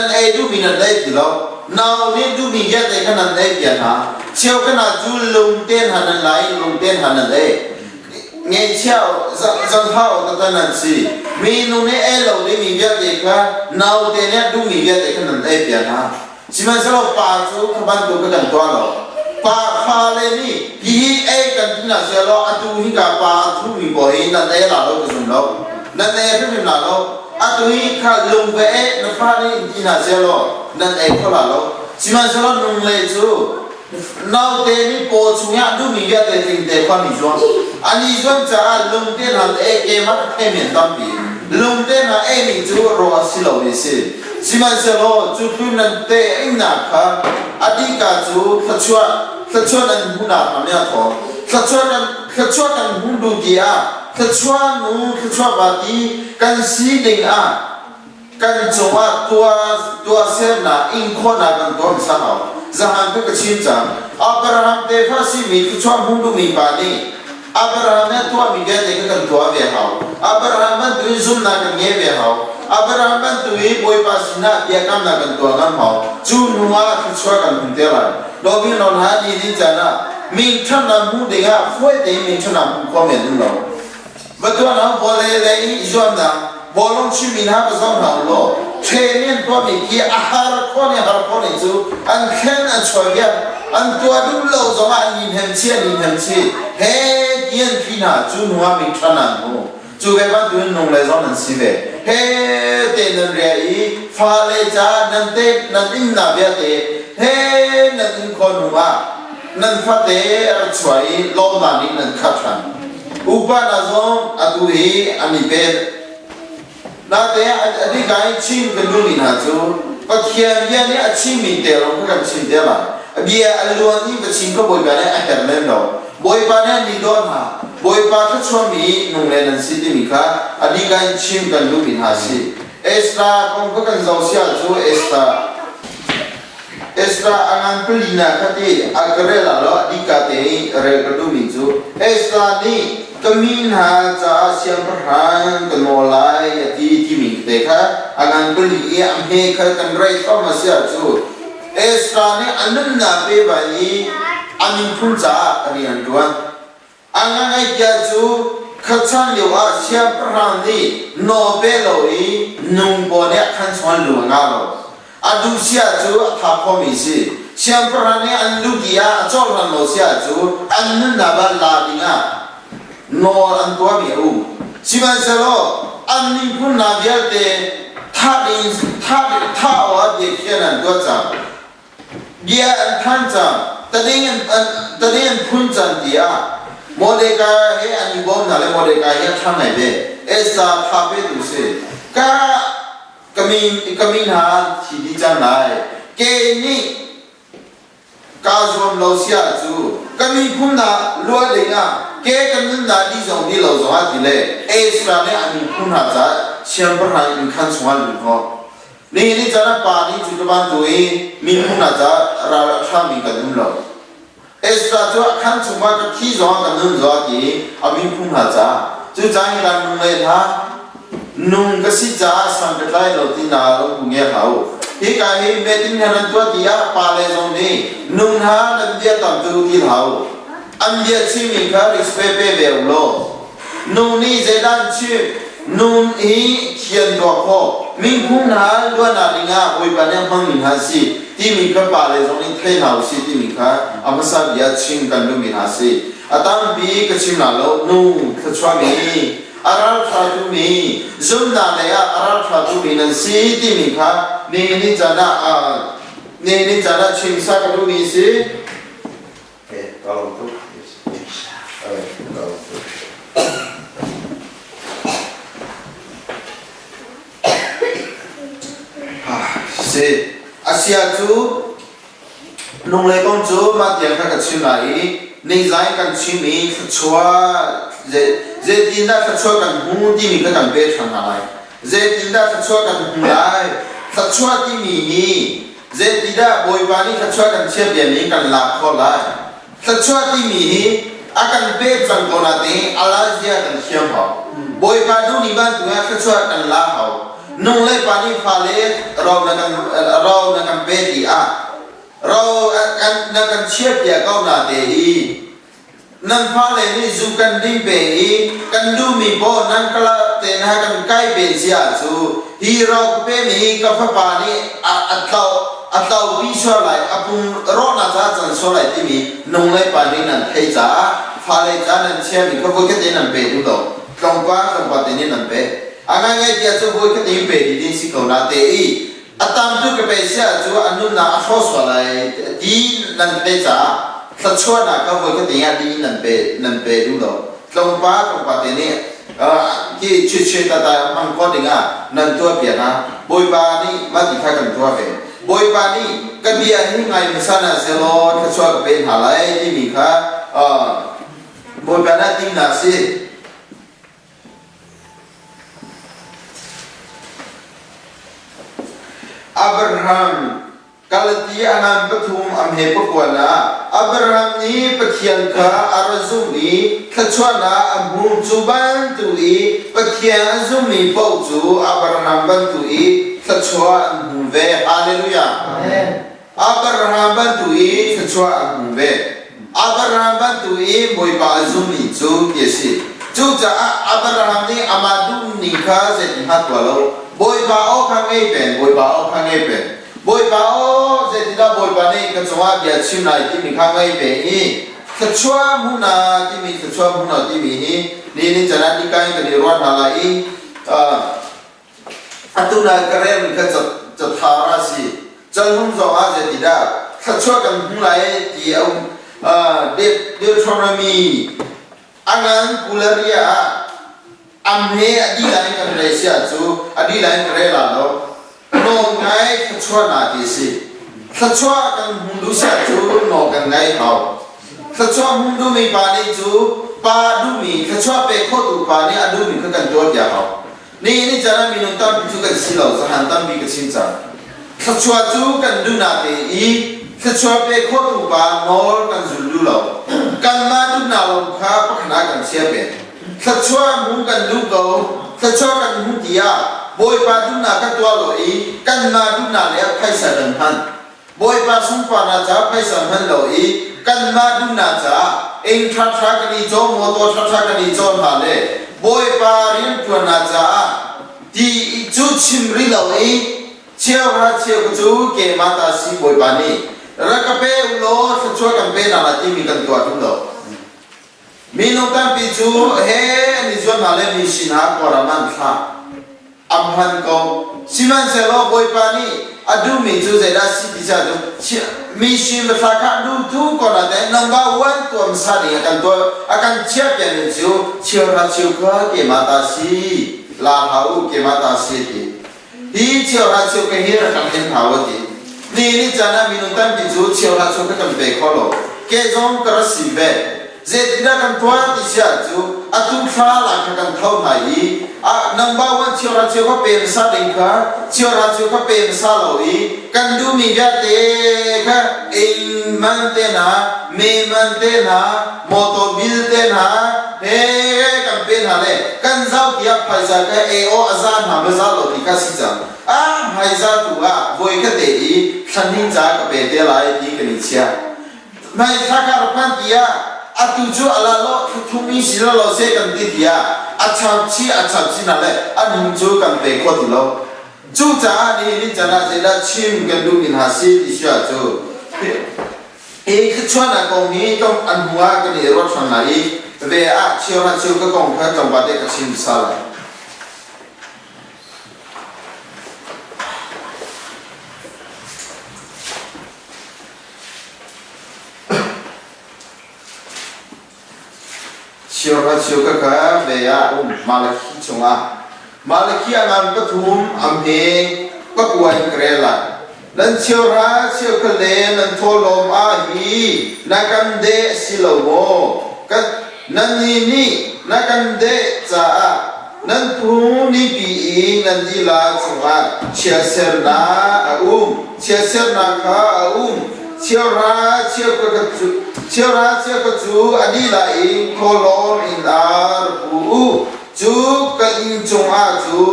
Nan ei duhmi nan ei ti lo. Nau nih duhmi vialte kha nan ei piak hna. Cheu khan ah cu lungten han nan la i lungten han nan ei. Ngeihchia zangfah awk taktak nan si. Minung nih ei lo dingmi vialte kha naute nih a duhmi vialte kha nan ei piak hna. Sihmanhsehlaw pa cu kha bantuk kha kan tuah lo. Pa fale nih hihi ei kan ti hna sehlaw atu hika pa a thumi pawl hi nan ei la lo ka zum lo. Nan ei hrimhrim la lo. Atu hi kha lung va eh na fa nih in ti hna sehlaw nan ei kho la lo. Sihmanhsehlaw nung le cu naute nih paw chungah duhmi vialte tlingte khua mi zuam. An i zuam caah lungte hna ei keimah ka thei men tampi. Lungte hna ei mi cu raw a si lomi a si. Sihmanhsehlaw cu tlun nan te ingnak kha a dika cu thluachuah thluachuah nan hmuhnak lam i a thaw. Thluachuah kan thluachuah kan hmu duh ti ah thluachuah nu thluachuah pa ti kan si ding ah kan cungah tuah tuahsernak ing khawhnak kan tuah hmasa hau. Zahan cu ka chim cang. Abraham tefa simi thluachuah hmu duhmi pa nih Abraham nih a tuahmi vialte kha kan tuah ve hau. Abraham bantukin zumhnak kan ngei ve hau. Abraham bantukin Bawipa sinah biakamnak kan tuah ngam hau. Cu hnu ah thluachuah kan hmu te lai. Lawmi non ha ni ni caan ah min ṭhatnak hmuh dingah fawi tein min ṭhatnak hmuh khawh men um lo. Va tuah hna vawlei lei i zuamnak bawlung chimmi hna va zoh hna u law training an tuahmi khi a har khawh nih har khawh nih cu an thlen an chuai viar an tuah duh lo zongah an ni hnem chi an ni hnem chi he ti an thi hna cu hnu ah mi ṭhan an hmu cu ve bantukin nung le zong nan si ve he te nan ria i fale ca nan te nan inn na vialte he nan inn khawh hnu ah nan fate a chuah i lawmnak nih nan khat ṭhan Upa hna zong atu hi an i pen. Nate a dika in chim kan duhmi hna cu Pathian bia nih a chimmi te lawng kha kan chim te lai. A bia a luan i va chim kha Bawipa nih a herh lem lo. Bawipa nih an ni dawn hna. Bawipa thluachuahmi nung le nan si timi kha a dika in chim kan duhmi hna a si. Esther kong kha kan zoh sia cu Esther Ezra a ngan pali na kha ti a ka rel ah law dika te i rel ka duhmi cu Ezra nih ka mi hna caah siangpahrang ka nawl lai a ti timi te kha a ngan pali i a hme kha kan rei thluahmah si ahcu Ezra nih a nunnak pe bai i a miphun caah rian a ṭuan. A ngaingai cu kha chan lio ah siangpahrang nih nawl pe lo i nung pawl nih a khan chung an lu a ngah lo. A duh sia cu a tha khomi si. Siangpahrang nih an lu ti ah a cohlan lo sia cu an nunnak ah la ding ah nawl an tuahmi a um. Sihmanhsehlaw an miphun hna vialte thah ding thah thah awk ah biakhiah an tuah cang. Bia an phan cang, tading an, an, tading an phun cang tiah Mordecai he an i bawm hna le Mordecai hi a ṭha ngai ve. Esther tha petu si. Ka ka min ka min ha thi dih cang lai. Ke nih kaa zuam lo sia cu ka miphun na luat ding ah ke kan nunnak dih zong dih lo zong ah ti le Ezra nih a miphun hna caah siangpahrang inn khan chungah lut hawk. Nihin ni caan ah pa nih cu bantuk i miphun hna caah ral a ṭhami kan um lo. Ezra cu a khan chungah ka thi zongah ka nun zongah ti i a miphun hna caah cucaah hi kan nung le hna nung ka si caah sang ka tlai lo ti na lung nge hau. Hika hi meeting hna nan tuah ti ah pa le zong nih nung hna nan bia tam tu ti hau. An bia chimmi kha respect pe ve u law Nu nih zeidah an chimh? Nu hi thian tuah khawh, minphung hna luanak dingah Bawipa nih a hmangmi hna an si timi kha pale zong nih thei hna usih timi kha a hmasa bia chim kan duhmi hna a si. A tampi ka chim la lo, nu thluachuahmi, a ralṭha tumi, zumnak lei ah a ralṭha tumi nan si timi kha nihin ni caan ah nihin ni caan ah chim sa ka duhmi a si. Okay, ka lawm tuk. Ka lawm tuk. Si. Asia cu lunglei kong cu mah tiang kha ka chim lai i nizai kan chim i thluachuah zeitindah thluachuah kan hmu timi kha kan pe ṭhan hna lai. Zeitindah thluachuah kan hmu lai? Thluachuah timi hi Zeitidah Bawipa nih thluachuah kan chiahpiakmi kan lak khawh lai? Thluachuah timi hi a kan pek cang ko nain a la zia kan thiam hau. Bawipa duhning bantuk ah thluachuah kan la hau. Nung le pa nih fale ro na kan ro na kan pe ti ah ro na kan chiah piak ko na te i nan fale nih zu kan ding pe i kan duhmi paoh nan kala te hna kan kai pe sia cu hi ro ka pe mi ka fapa nih a a tlo a tlo pi sual lai a pum rawhnak caah can sual lai timi nung le pa nih nan theih caah fale ca nan chiami kha voikhat te nan pe duh lo tlawmpal tlawmpal te nih nan pe a ngaingai tiah cu voikhat te pe dih ding si ko na te i a tam tu ka pe sia cu a nunnak a hrawh sual lai ti nan theih caah thluachuahnak kha voikhat te ah dih nan pe nan pe duh lo tlawmpal tlawmpal te nih khi chit tata hmang khawh dingah nan tuah piak ah Bawipa nih mah ti kha kan tuah ve. Bawipa nih ka bia hi ngai hmasa na selaw thluachuah ka pe hna lai timi kha Bawipa nih timnak si. Abraham Galati a ngan pathum a hme pakuan ah Abraham nih Pathian kha a ra zumh i thluachuahnak a hmuh. Cu bantuk i Pathian a zummi paoh cu Abraham bantuk i thluachuah an hmu ve. Hallelujah. Amen. Abraham bantuk i thluachuah an hmu ve. Abraham bantuk i Bawipa a zummi cu ti a si. Cucaah Abraham nih amah duhning kha zeitinhmanh tuah lo. Bawipa aw kha ngei peng, Bawipa aw kha ngei peng. Bawipa aw, zeitindah Bawipa nih ka cungah bia chim lai timi kha ngei ve i thluachuah hmuna timi thluachuah hmuna timi hi ni ni can ah nika in kan i ruat hna lai i atu lai ka rel kha cathar a si calhung zong ah zeitindah thluachuah kan hmu lai ti a um Deuteronomy a ngan kularia ah Am he a dih lai kan rel sia cu a dih lai ka rel lo. Nawl ngai thluachuah na ti si. Thluachuah kan hmu duh sia cu nawl kan ngai hau. Thluachuah hmu duhmi pa nih cu pa duhmi thluachuah pe khotu pa nih a duhmi kha kan tuah piak hau. Ni ni caan ah minung tampi cu kan si lo zahan tampi ka chim cang. Thluachuah cu kan duh na te i thluachuah pe khotu pa nawl kan zul duh lo. Kanmah duhnak lawng kha pakhat ah kan chia peng. Thluachuah hmu kan duh ko, thluachuah kan hmu tiah Bawipa duhnak ka tuah lo i kanmah duhnak le phaisa kan hman. Bawipa sunparnak caah phaisa hman lo i kanmah duhnak caah inn ṭhaṭha kan i caw, motor ṭhaṭha kan i caw hna le Bawipa rianṭuannak caah ti cu chim rih lo i cheuhra cheu cu keimah ta si Bawipa nih rak ka pe u law thluachuah kan pe hna lai timi kan tuah duh lo. Mino tampi cu he an i zuam hna le mi sinah Kawlram an thlah. A hman ko. Sihmanhsehlaw Bawipa nih a duhmi cu zeidah a si ti cu mi sin va thla kha duhtu ko na te number one tuam sa ding a kan tuah a kan chiah piakmi cu cheuhra cheukha keimah ta si la hlah u keimah ta si ti. Hi cheuhra cheukha hi rak kan hen hna u ti. Ni ni caan ah minung tampi cu cheuhra cheukha kan pe kho lo. Ke zong ka ra si ve. Zeitindah kan tuah ti si ahcu atu thla la kha kan tho hna i a number one cheuhra cheukha pe hmasa ding kha cheuhra cheukha pe hmasa lo i kan duhmi vialte kha inn man te hna, me man te hna, motor bill te hna he kan pe hna le kan zau tiah phaisa kha AO a za hna ma za lo ti kha si cang a hmaiza tu ah voi kha te i thlanning ca ka pe te lai ti kan i chiah hmai thla kha rak hman tiah atu cu ala lo thumi si lo lo se kan ti tiah a chap chi a chap chi na le an hung cu kan pe kho ti lo cucaah nihin ni can ah zeidah chim kan duh mi hna si ti si ah cu Hi thluachuahnak kong hi tong an hnu ah kan i ruat hram lai i ve ah cheu hlah cheu ka kong kha tlawmpal te ka chim hmasa lai. Cheu hlah cheu ka ka ve ah um Malakhi chungah Malakhi a ngan pathum am he pakua in ka rel lai. Nan cheuhra cheukhat le nan thawhlawm ah hi na kan deh si lo maw? Kan, nannih nih na kan deh caah nan pu nipi i nan lila chungah chiatsernak a um. Chiatsernak kha a um. Cheuhra cheukhat cu, cheuhra cheukhat cu a lila in thawhlawm in ar pu u. Cu ka inn cungah cu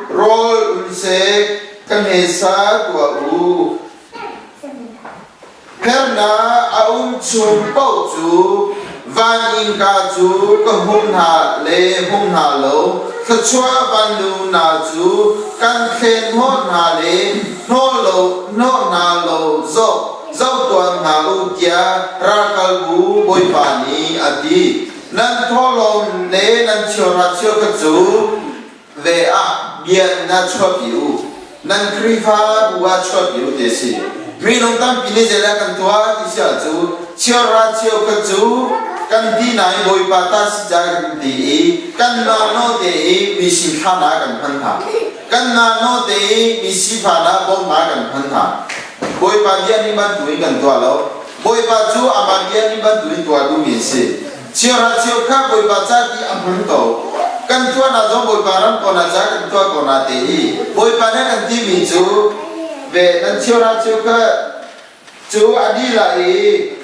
rawl um seh ka hmesa tuah u. Hernak a um chung paoh cu van innka cu ka hum hna le hum hna lo, thluachuah vanlu hna cu kan thlen hnawh hna le hnawh lo hnawh hna lo zoh zoh tuan hna u tiah ralkalbu Bawipa nih a ti. Nan thawhlawm le nan chiahra chiahkhat cu ve ah bia na chuahpi u. Nan Khrihfabu ah chuahpi u ti a si. Minung tampi nih zeidah kan tuah ti si ahcu chiara cheukhat cu kan ti nain Bawipa ta si ca kan ti i kan mah te i mi sifah ah kan hman hna. Kan mah te i mi sifah ah bawmhnak kan hman hna. Bawipa bia nih bantuin kan tuah lo. Bawipa cu amah bia nih bantuin tuah duhmi a si. Chiara cheu kha Bawipa ca ti a hmun ko. Kan tuahnak zong Bawipa ram kona ca kan tuah ko na te i Bawipa nih kan timi cu ve nan chiara cheu kha cu a dih la i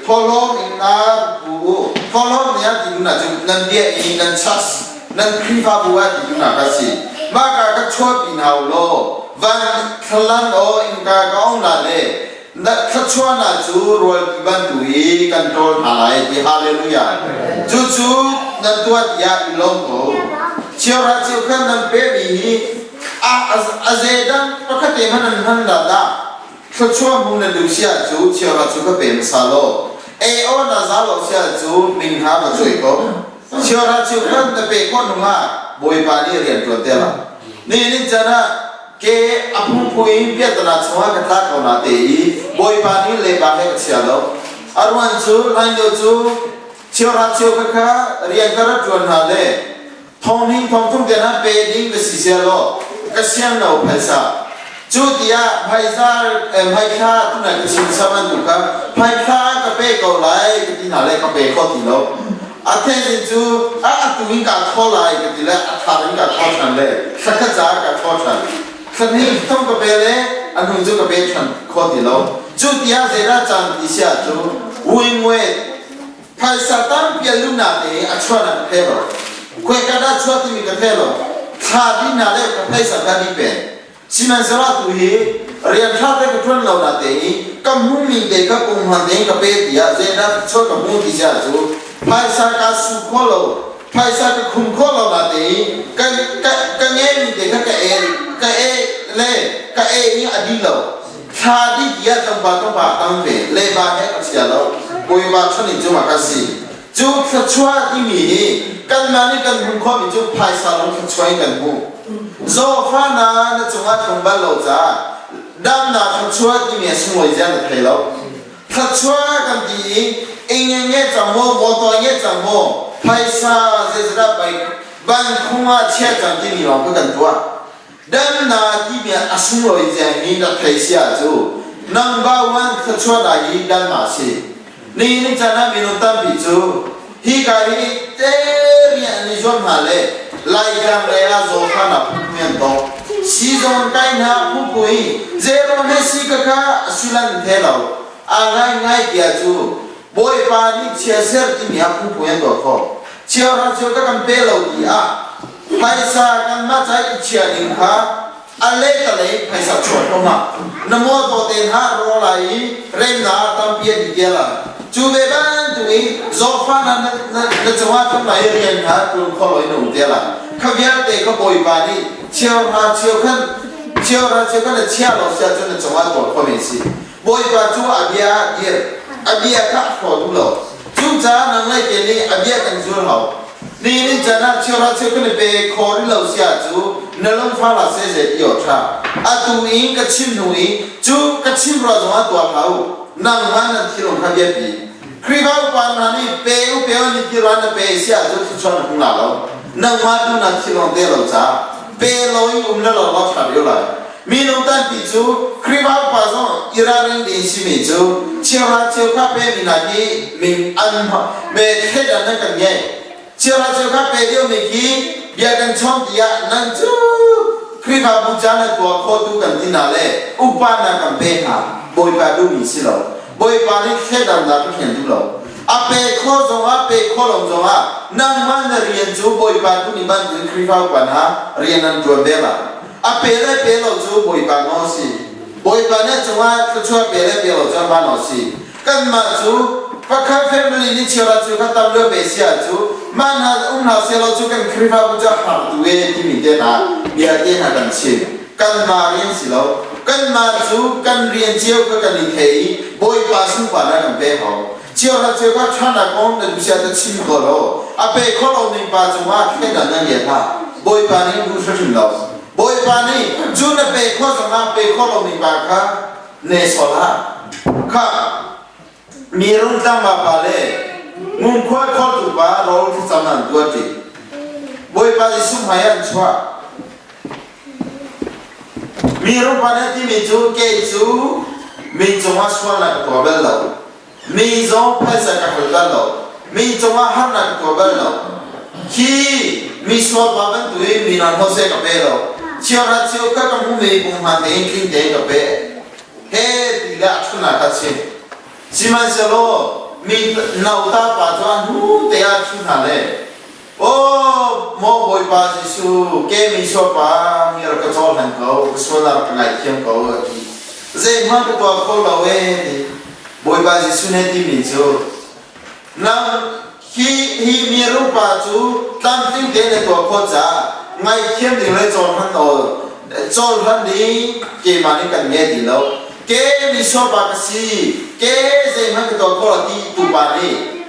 thawhlawm in naa pu u. Thawhlawm nih a ti duhnak cu nan bia i nan chas nan Khrihfabu ah ti duhnak kha si. Mah ka ka chuahpi hna u law van thlalang aw innka ka ong la le Na thluachuahnak cu rualpi bantu i kan ṭawl hna lai ti hallelujah. Cucu nan tuah tiah i lawm ko. Chiara cheukhat nan pehmi hi a zeidang pakhat te hmanh nan hman dah dah thluachuah hmu na duh sia cu chiara cu ka pe hmasa law ei aw na za lo sia cu ming hna va cuai ko. Chiara cheukhat na pe khawh hnu ah Bawipa nih rian ṭuan te la. Nihin can ah Ke a phungphu in piahtana chungah ka tla ko na te i Bawipa nih lepa he ka chia lo. A ruan cu hlan lio cu cheuhra cheukhat kha rian ka rak ṭuan hna le thong hing thong thum te hna pe ding ka si sia law ka siang lo phaisa. Cu tiah phaisa hmaithla tunai ka chim sam an tu kha hmaithla ka pe ko lai ka ti hna le ka pe kho ti lo. A thezing cu a atu in kaa thaw lai ka ti le a thar in kaa thaw ṭhan le thlakhat caah kaa thaw ṭhan. Thlahnih thong ka pe le a hnu cu ka pe ṭhan kho ti lo. Cu tiah zeidah cang ti si ahcun wingwe phaisa tampi a lunak te a chuahnak ka thei lo. Khuaika dah chuah timi ka thei lo. Thla dihnak le ka phaisa ka dih peng. Sihmanhsehlaw tu hi rian ṭha te ka ṭuan lo na te i ka hmuhmi te ka kum hman tein ka pe tiah zeidah chuah ka hmu ti sia cu phaisa ka su kho lo phaisa ka khum kho lo na te i ka ka ka ngeimi te kha ka e ka e le ka e i a dih lo thla dih tiah tlangpa tlangpa tang ve le ba he ka chia lo bawipa chun in cungah ka si Cu thluachuah timi hi kanmah nih kan hmuh khawhmi cu phaisa lawng thluachuah in kan hmuh. Zawhfahnak na cungah tlung bal lo caah damnak thluachuah timi a sunglawi zia na thei lo. Thluachuah kan ti i ing nge cang maw, motor nge cang maw, phaisa zeizat bai ban khung ah chiah cang timi lawng kha kan tuah. Damnak timi a sunglawi zia hi na thei sia cu number one thluachuahnak hi damnak si. Nihin caan ah minung tampi cu hika hi te rian an i zuam hna le Laitlang lei ah zawtnak phunphun an tong. Siizung kai hna phunpui zero he si ka kha a sulan the lo. A ngaingai tiah cu Bawipa nih chia ser timi ah phunphun an tuah khawh. Chia ra cio ka kan pe lo ti ah phaisa kanmah ca i chia ding kha a letalei phaisa chuah thluahmah na motor te hna raw lai i remnak tampi an i tia lai cu ve bantuk in zawtfah na na cungah tlung lai i rian kha ṭuan kho lo in na um tia lai kha vialte kha bawipa nih cheuhra cheukhan cheuhra cheukhan na chia lo sia cun na cungah tuah kho men si bawipa cu a bia ah dir a bia kha a hraw duh lo cucaah nang le ke nih a bia kan zul hau Nihin chan ah chiara cheu kan i pe kho rih lo sia cu na lungfa la se ze ti aw tha. Atu i ka chim hnu i cu ka chim ruah zong ah tuar hlah u. Nangmah nan thilung kha biapi. Khrihfa upa hna nih pe u pe u ni ti ruah na pe sia cu thluachuah na hmu la lo. Nangmah tu na thilung te lo ca pe lo in um na lo lo tha deuh lai. Minung tampi cu Khrihfa upa zong i ralring ding simi cu chiara cheukha pe mi hna hi min an me thleidan nan kan ngei. Chiara cheukha pe deuhmi khi bia kan chawng tiah nan cu Khrihfabu ca nan tuah khawhtu kan ti hna le upa na kan pe hna. Bawipa duhmi si lo. Bawipa nih thleidannak ka khen duh lo. A pe kho zongah pe kho lo zongah nangmah na rian cu Bawipa tu nih bantuin Khrihfa upa hna rian an ṭuan ve la. A pe le pe lo cu Bawipa nawl si. Bawipa nih a cungah thluachuah pe le pe lo cu amah nawl si. Kanmah cu pakhat family nih chiara cu kha tam deuh pe sia cu mah hna um hna selaw cu kan Khrihfabu cu a har tu e timi te hna bia te hna kan chim. Kanmah rian si lo. Kanmah cu kan rian cio kha kan i thei i Bawipa sunparnak kan pe hau. Chiara cio kha ṭhanak kong na duhsia ta chim ko lo. A pe kho lo ning pa cungah thleidan nan ngiat hlah. Bawipa nih duh hrimhrim lo. Bawipa nih cu na pe kho zongah pe kho lo ning pa kha ne sol hlah. Kha mi rungtlang pa le ngunkhuai khawltu pa rawl thlacam an tuah ṭi. Bawipa Jesuh hmai an chuah. Mi rungpa nih a timi cu kei cu mi cungah sualnak ka tuah bal lo. Mi zong phaisa ka hal bal lo. Mi cungah harnak ka tuah bal lo. Hi mi sualpa bantukin mi non hoseh ka pe lo. Chiara cheu kha ka hmumi pung hmaan tein tling tein ka pe. He ti le a ṭhunak kha chim. Sihmanhsehlaw mi nauta pa cu a hnu te ah ṭhu hna le Aw maw Bawipa Jesuh, ke mi sualpa hi rak ka cohlan ko, ka sual ah rak ka ngaithiam ko a ti. Zeihmanh ka tuah kho lo ee ti. Bawipa Jesuh nih timi cu nang hi hi mi rupa cu tlamtling tein na tuah khawh caah ngaihthiam ding le cohlan awl cohlan ding keimah nih kan nge ti lo. Ke mi sualpa ka si, ke zeihmanh ka tuah kho lo ti tu pa nih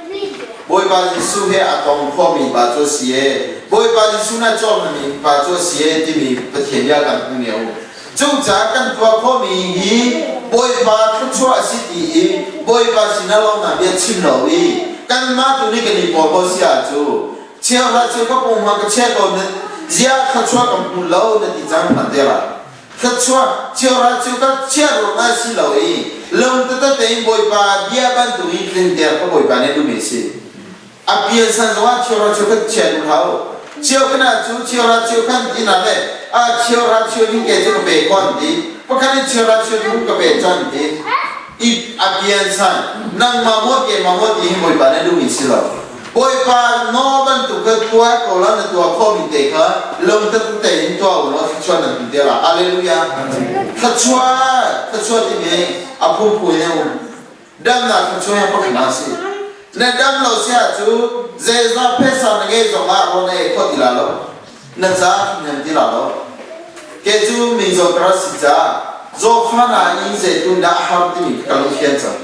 Bawipa Jesuh he a tong khomi pa cu a si ee. Bawipa Jesuh na cawmmi pa cu a si ee timi Pathian bia kan hmu ne u. Cucaah kan tuah khawhmi hi Bawipa thluachuah a si ti i Bawipa sinah lawmnak bia chim lo i kanmah tu nih kan i porhlaw si ahcu chiahra cu ka pung hma ka chia ko na ziah thluachuah kan hmu lo na ti cang hman te la. Thluachuah chiahra cu ka chiah ruangah si lo i lung tete tein Bawipa bia bantuk in tlinter kha Bawipa nih duhmi a si. A piansan zongah chiahra cu kan chia duh hlah u. Chiaukhan cu chiahra chiaukhan ti na le a chiahra chio ning ke cu ka pe kon ti. Pakhat in chiahra chio ning ka pe chan ti. I a piansan nangmah maw keimah maw ti hi Bawipa nih duhmi si lo. Bawipa naw bantuk kha tuah ko la na tuah khawhmi te kha lungtak tein tuah u law thluachuah nan hmu te la. Hallelujah. Thluachuah, thluachuah timi a phunphun in a um. Damnak thluachuah hi pakhat a si. Na dam lo si ahcu zeizah phaisa na ngei zong ah rawl na ei khawh ti la lo. Na ca hnem ti la lo. Ke cu mi zawtara si caah zawfana i zeitun dah a har timi ka lungfian cang.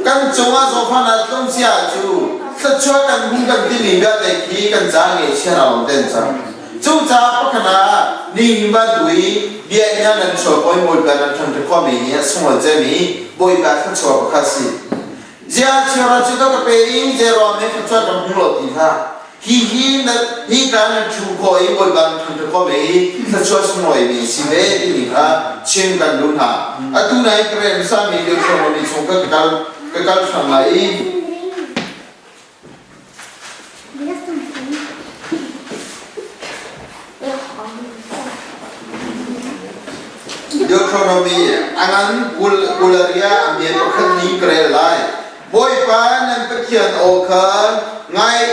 Kan cungah zawfana tlung cia cu thluachuah kan hmu kan timi vialte khi kan ca ngeihchia na lawm ten cang. Cucaah pakhat ah nihin bantu i bia ina nan chuah kawi Bawipa nan ṭhan khuami hi a sunglawi cemi Bawipa thluachuah pakhat si. Zia chiara cu ka ka pe i zeiruang nih thluachuah kan hmu lo ti hlah. Hi hi na hi ka nan ṭhu khawh i Bawipa nan ṭhan khawh me i thluachuah sunglawi mi si ve timi kha chim kan duh hna. Atu nai ka rem sami Deuteronomy chung ka kal ka kal hrang lai i Deuteronomy a ngan kularia a me pakhat ni ka rel lai. Bawipa nan Pathian aw kha ngai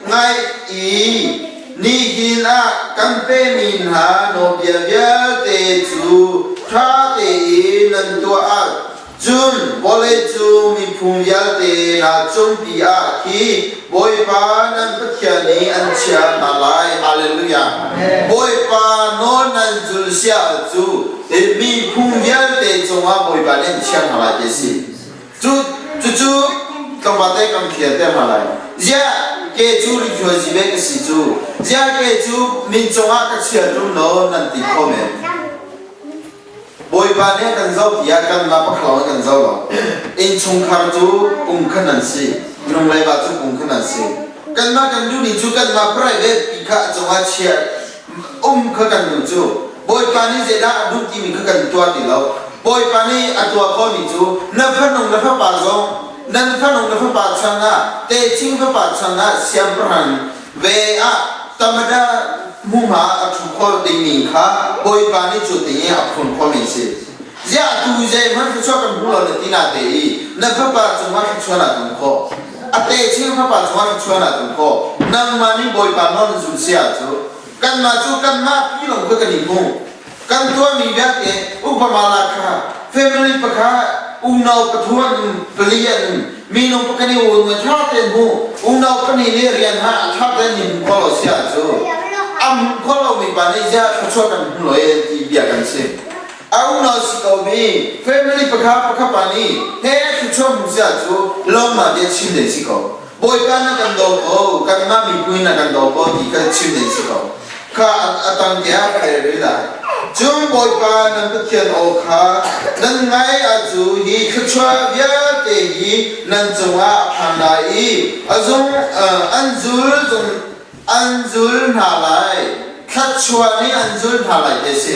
ngai i nihin ah kan pemi hna nawlbia vialte cu ṭha tein nan tuah ah Cun vawlei cu miphun vialte hna cungpi ah khi Bawipa nan Pathian nih an chiah hna lai. Hallelujah. Bawipa nawl nan zul sia cu miphun vialte cungah Bawipa nih an chiah hna lai ti a si. Cu cucu tlawmpal kan fian te hna lai. Ziah ke cu rikhuai zive ka si cu. Ziah ke cu min cungah ka chia ṭung lo nan ti kho men. Bawipa nih a kan zoh tiah kanmah pakhat lawng in kan zoh lo. Innchungkhar cu pung khan an si. Minung le va cu pung khan an si. Kanmah kan duhning cu kanmah private ti kha a cungah chiah um kha kan duh cu. Bawipa nih zeidah a duh timi kha kan tuah ti lo. Bawipa nih a tuah khawhmi cu na fanung na fapa zong nan fanung na fapa changah teching fapa changah siangpahrang ve ah tamada hmuhma a ṭhu kho dingmi kha Bawipa nih cu ting i a phun khomi a si. Ziah tu zeihmanh thluachuah kan hmu lo na ti na te i na fapa cungah thluachuah na tum khawh. A te cheu fapa cungah thluachuah na tlung khawh. Nangmah nih Bawipa nawl na zul si ahcun kanmah cu kanmah pi lawng kha kan i hmu. Kan tuahmi vialte upama la kha family pakhat unau pathum an um, pali an um, minung pakhat nih un ṭha tein hmu, unau pahnih nih rian ha a ṭha tein ni hmu kho lo si ahcun a hmu kho lomi pa nih ziah thluachuah kan hmu lo e ti bia kan chim. A unau si ko mi family pakhat pakhat pa nih he thluachuah hmu si ahcun lawmnak bia chim ding si ko. Bawipa na kan daw ko, kanmah miphun na kan daw ko ti kha chim ding si ko. Kha a tang tiah ka rel rih lai. Cun Bawipa nan Pathian aw kha nan ngai ahcun hi thluachuah vialte hi nan cungah a phan lai i a zung an zul zung an zul hna lai. Thluachuah nih an zul hna lai ti a si.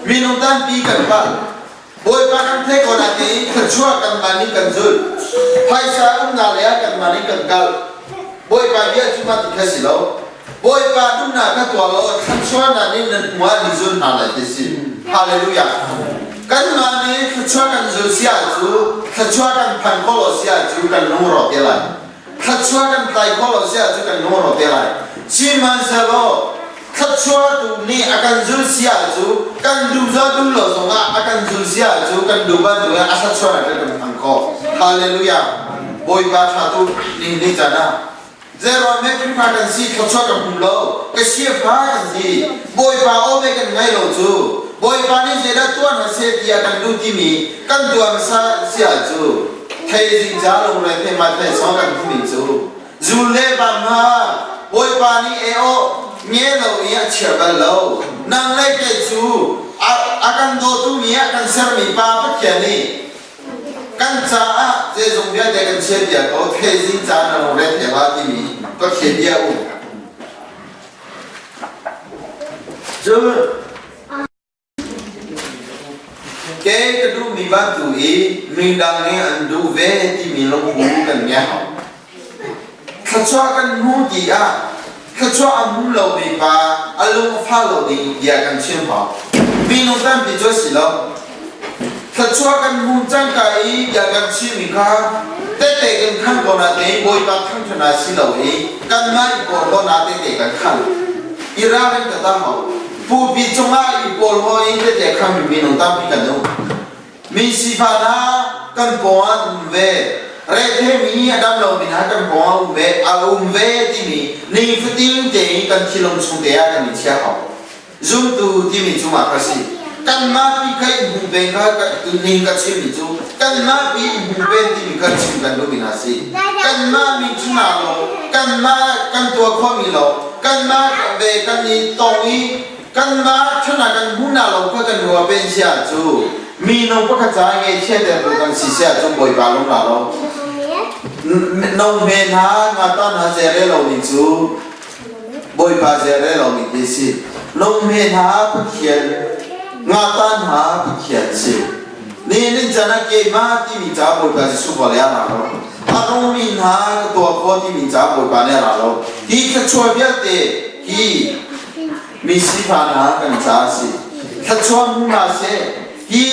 Minung tampi kan palh. Bawipa kan theih ko nain thluachuah kanmah nih kan zulh. Phaisa umnak lei ah kanmah nih kan kal. Bawipa bia cu mah ti kha si lo. Bawipa duhnak kha tuah law thluachuahnak nih nan hmuh ah ni zul hna lai ti si. Hallelujah. Kanmah nih thluachuah kan zul si ahcun thluachuah kan phan khawh lo si ahcun kan lungrawk te lai. Thluachuah kan tlai khawh lo si ahcun kan lungrawk te lai. Sihmanhsehlaw thluachuah tu nih a kan zul si ahcun kan duh zaw duh lo zongah a kan zul si ahcun kan duh bantuk in a thluachuah kan kan hmang khawh. Hallelujah. Bawipa tha tu ning ni caan ah Zeiruang hme Khrihfa kan si thluachuah kan hmu lo ka siafa kan si Bawipa aw me kan ngai lo cu Bawipa nih zeidah tuah hna seh tiah kan duh timi kan tuah hmasa si ahcun Theizing ca lungre the ma the song kan timi cu zul le bang ha Bawipa nih e aw nge lo i a chia bal lo nang le ke cu a kan dawtu mi a kan sermi pa Pathian nih kan caah zeizong vialte kan chia bia ko theizing ca na lungre the ma timi Pathian bia um cun Kei ka duhmi bantu i midang nih an duh ve timi lungphu kan ngei hau. Thluachuah kan hmu ti ah thluachuah a hmu lomi pa a lung a fah lo ding bia kan chim hau. Minung tampi cu a si lo. Thluachuah kan hmu cangka i bia kan chimmi kha tehte kan khan ko nain Bawipa thangṭhat ah si lo i kanmah i porhlawtnak tehte kan khan. I ralring ka tam hau. Pulpit cungah i porhlaw in tete khammi minung tampi kan um. Mi sifah hna kan pawng ah an um ve. Rethemi a dam lomi hna kan pawng ah um ve, a um ve timi nifatin tein kan thinlung chung te ah kan i chia hau. Zumtu timi cungah ka si. Kanmah pi kha in hmu ve kha ning ka chimmi cu kanmah pi in hmu ve timi kha chim kan duhmi hna si. Kanmah mi chungah lo, kanmah kan tuah khawhmi lo, kanmah ve kan i tong i kanmah thana kan hmu na lo kha kan ruah pen sia cu mino pakhat ca ngaihchia ter kan si sia cu bawipa lung la lo no hme hna nga ta hna zere lo mi cu bawipa zere lo mi te si no hme hna pathian nga ta hna pathian si ni nin cana keimah timi ca bawipa Jesuh ko le a ra lo a rungmi hna ka tuah khawh timi ca Bawipa nih a ra lo. Hi thluachuah vialte hi mi sifah hna kan ca a si. Thluachuah hmu hna seh. Hi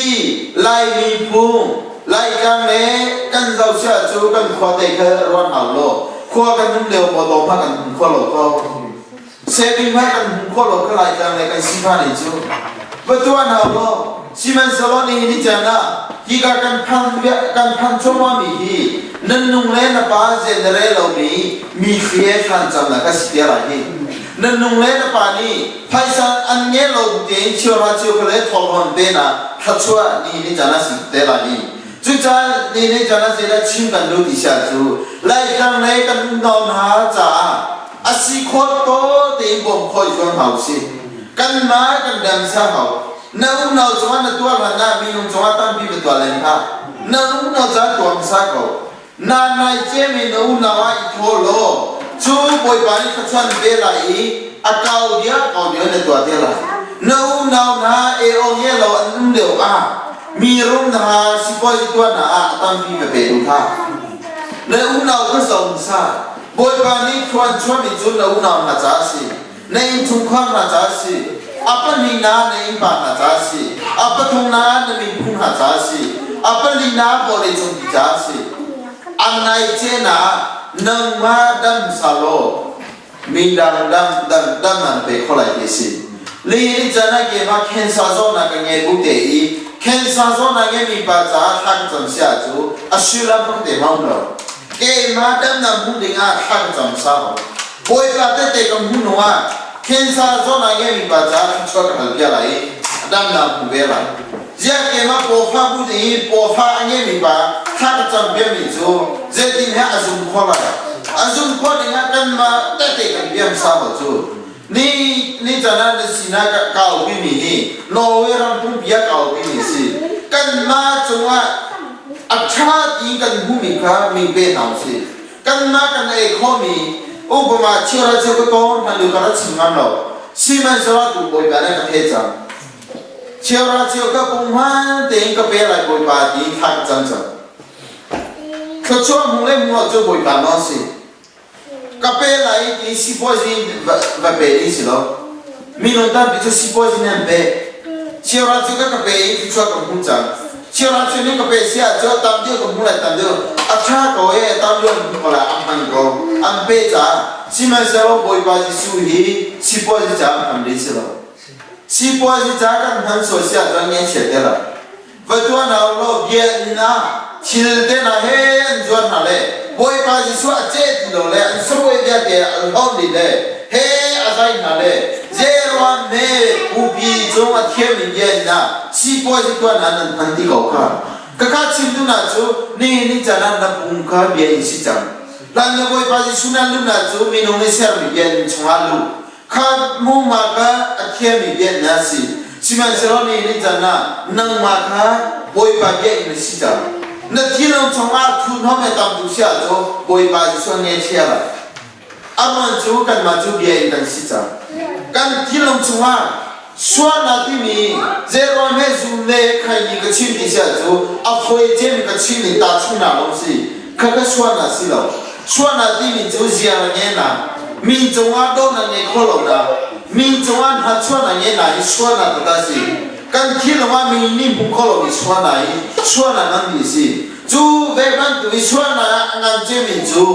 Laimi phung, Laitlang le kan zohsia cu kan khua te kha ruat hau law khua kan um lio motor hmanh kan hmu kho lo ko. Saving hmanh kan hmu kho lo kha Laitlang le kan sifah nih cu. Va tuan hau law Sihmanhsehlaw nihin ni caan ah hika kan phan kan phan cuahmahmi hi nan nung le na pa zei na rel lomi mi thli he thlan camnak a si te lai hi. Nan nung le na pa nih phaisa an ngel lo tein chiahra chiahra le thawhlawm te na thluachuah nihin ni caan ah si te lai hi. Cucaah nihin ni caan ah zeidah chim kan duh ti sia cu Laitlang lei kan unau hna caah a si khawh taw tein bawm khawh i zuam hna usih. Kanmah kan dam sa hau. Na unau cungah na tuah hlan ah minung cungah tampi va tuah len hlah. Na unau caah tuah hmasa ko. Na nai ciami na unau ah i thaw law cu Bawipa nih thluachuah pe lai i a kau dia kau dia na tuah te lai. Na unau hna e aw nge lo an um lio ah mi rum hna sipuazi tuah hna ah a tampi va pe duh hlah. Na unau kha zoh hmasa. Bawipa nih thluan chuahmi cu na unau hna caah a si. Na innchungkhar hna caah a si. A pahnihnak na innpa hna caah a si. A pathumnak na miphun hna caah a si. A palinak vawleicung pi caah a si. An nai cen ah nangmah dam salo mi dang dam dam dam nan pe kho lai ti si. Li ni can ah keimah cancer zawtnak ka ngei bu te i cancer zawtnak ngeimi pa caah thla ka cam sia cu a sullam pang te ma um lo. Keimah dam nan hmuh ding ah thla ka cam sa ho. Bawipa tete ka hmuh hnu ah cancer zawtnak ngeimi pa caah thluachuah ka hal bia lai i dam nan hmu ve lai. Ziah keimah pawfa bu ding i pawfa a ngeimi pa thla ka cam biami cu zeitin he a zum khawh lai? A zum khawh ding ah kanmah tete kan biam sa maw cu? Ni ni can ah na sinah ka kaupimi hi Norway ram pumpi ah kaupimi si. Kanmah cungah a ṭha ti kan hmuhmi kha mi pe hna usih. Kanmah kan ei khawhmi upama chiara cu ka kawn hmanh lu ka ra chim ngam lo. Sihmanhsehlaw tu Bawipa nih ka theh cang. Chiara cu ka pung hmaan tein ka pe lai Bawipa ti thla ka cam cang. Thluachuah hmung le hmuh lo cu Bawipa nawl si. Ka pe lai ti sipuazi va pe ding si lo. Minung tampi cu sipuazi nih an pe. Chiara cu ka ka pe i thluachuah ka hmu cang. Chiara cu nih ka pe si ahcun tam deuh ka hmu lai tam deuh. A ṭha ko e tam deuh an hmu ko lai a hman ko. An pe caah sihmanhsehlaw Bawipa Jesuh hi sipuazi caah an hman ding si lo. Sipuazi ca kan hman sual si ahcun ngeihchiat te lai. Va tuan hau law bia inn ah thil te hna he an zuar hna le Bawipa Jesuh a ceh ti lo le an saruai vialte an hlawm dih le he a zai hna le zeruan me bupi cung a thiam in bia inn ah sipuazi tuan ah nan hman ti ko kha. Kaka chim tu na cu ni ni can ah na pum kha bia in si cang. Lan na Bawipa Jesuh nan lu na cu minung nih sermi bia inn chungah lu. Kha muma kha a thiami bia na si. Sihmanhsehlaw ni nih can ah nangmah kha Bawipa bia in na si cang. Na thinlung chungah thuhnawm he tam tuk si ahcun Bawipa Jesuh nge chia lai. Aman cu kanmah cu bia in kan si cang. Kan thinlung chungah sualnak timi zeiruang he zum le khaini ka chim ti si ahcun a fawi cem ka chim in tahchunhnak lawng si. Kha ka sualnak si lo. Sualnak timi cu ziar a nge na. Min cungah dawtnak ngei kho lo na. Min cungah hnatchuahnak nge na hi sualnak taktak si. Kan thinlung ah mi nih hmu kho lomi sualnak hi sualnak nganpi si. Cu ve bantuk i sualnak ah a ngan cemi cu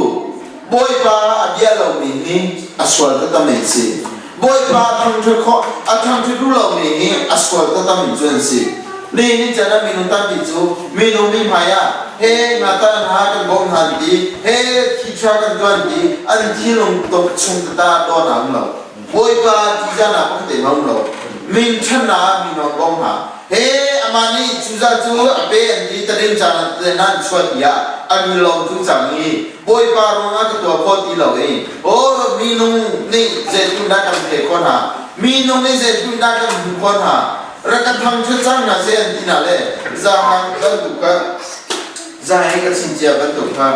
Bawipa a bia lomi hi a sual taktak men si. Bawipa thangṭhat khawh a thangṭhat duh lomi hi a sual taktakmi cu an si. Ni ni can ah minung tampi cu minung mi hmai ah he ngatan ha kan bawm hna ti he thi ṭha kan ṭuan ti an thinlung tuk chung tata dawn ah um lo. Bawipa ṭihzahnak pakhat te um lo. Min ṭhannak ah mi nawn bawm hna. He amah nih cuzah cu a pe an ti tarin caan nan chuah tiah an i lawm tu cang i Bawipa ruangah ka tuah khawh ti lo i aw minung nih zeitindah kan pek khawh hna minung nih zeitindah kan hmuh khawh hna rak kan thangṭhat cang hna seh an ti hna le zahan bantuk kha zahei ka chim cia bantuk kha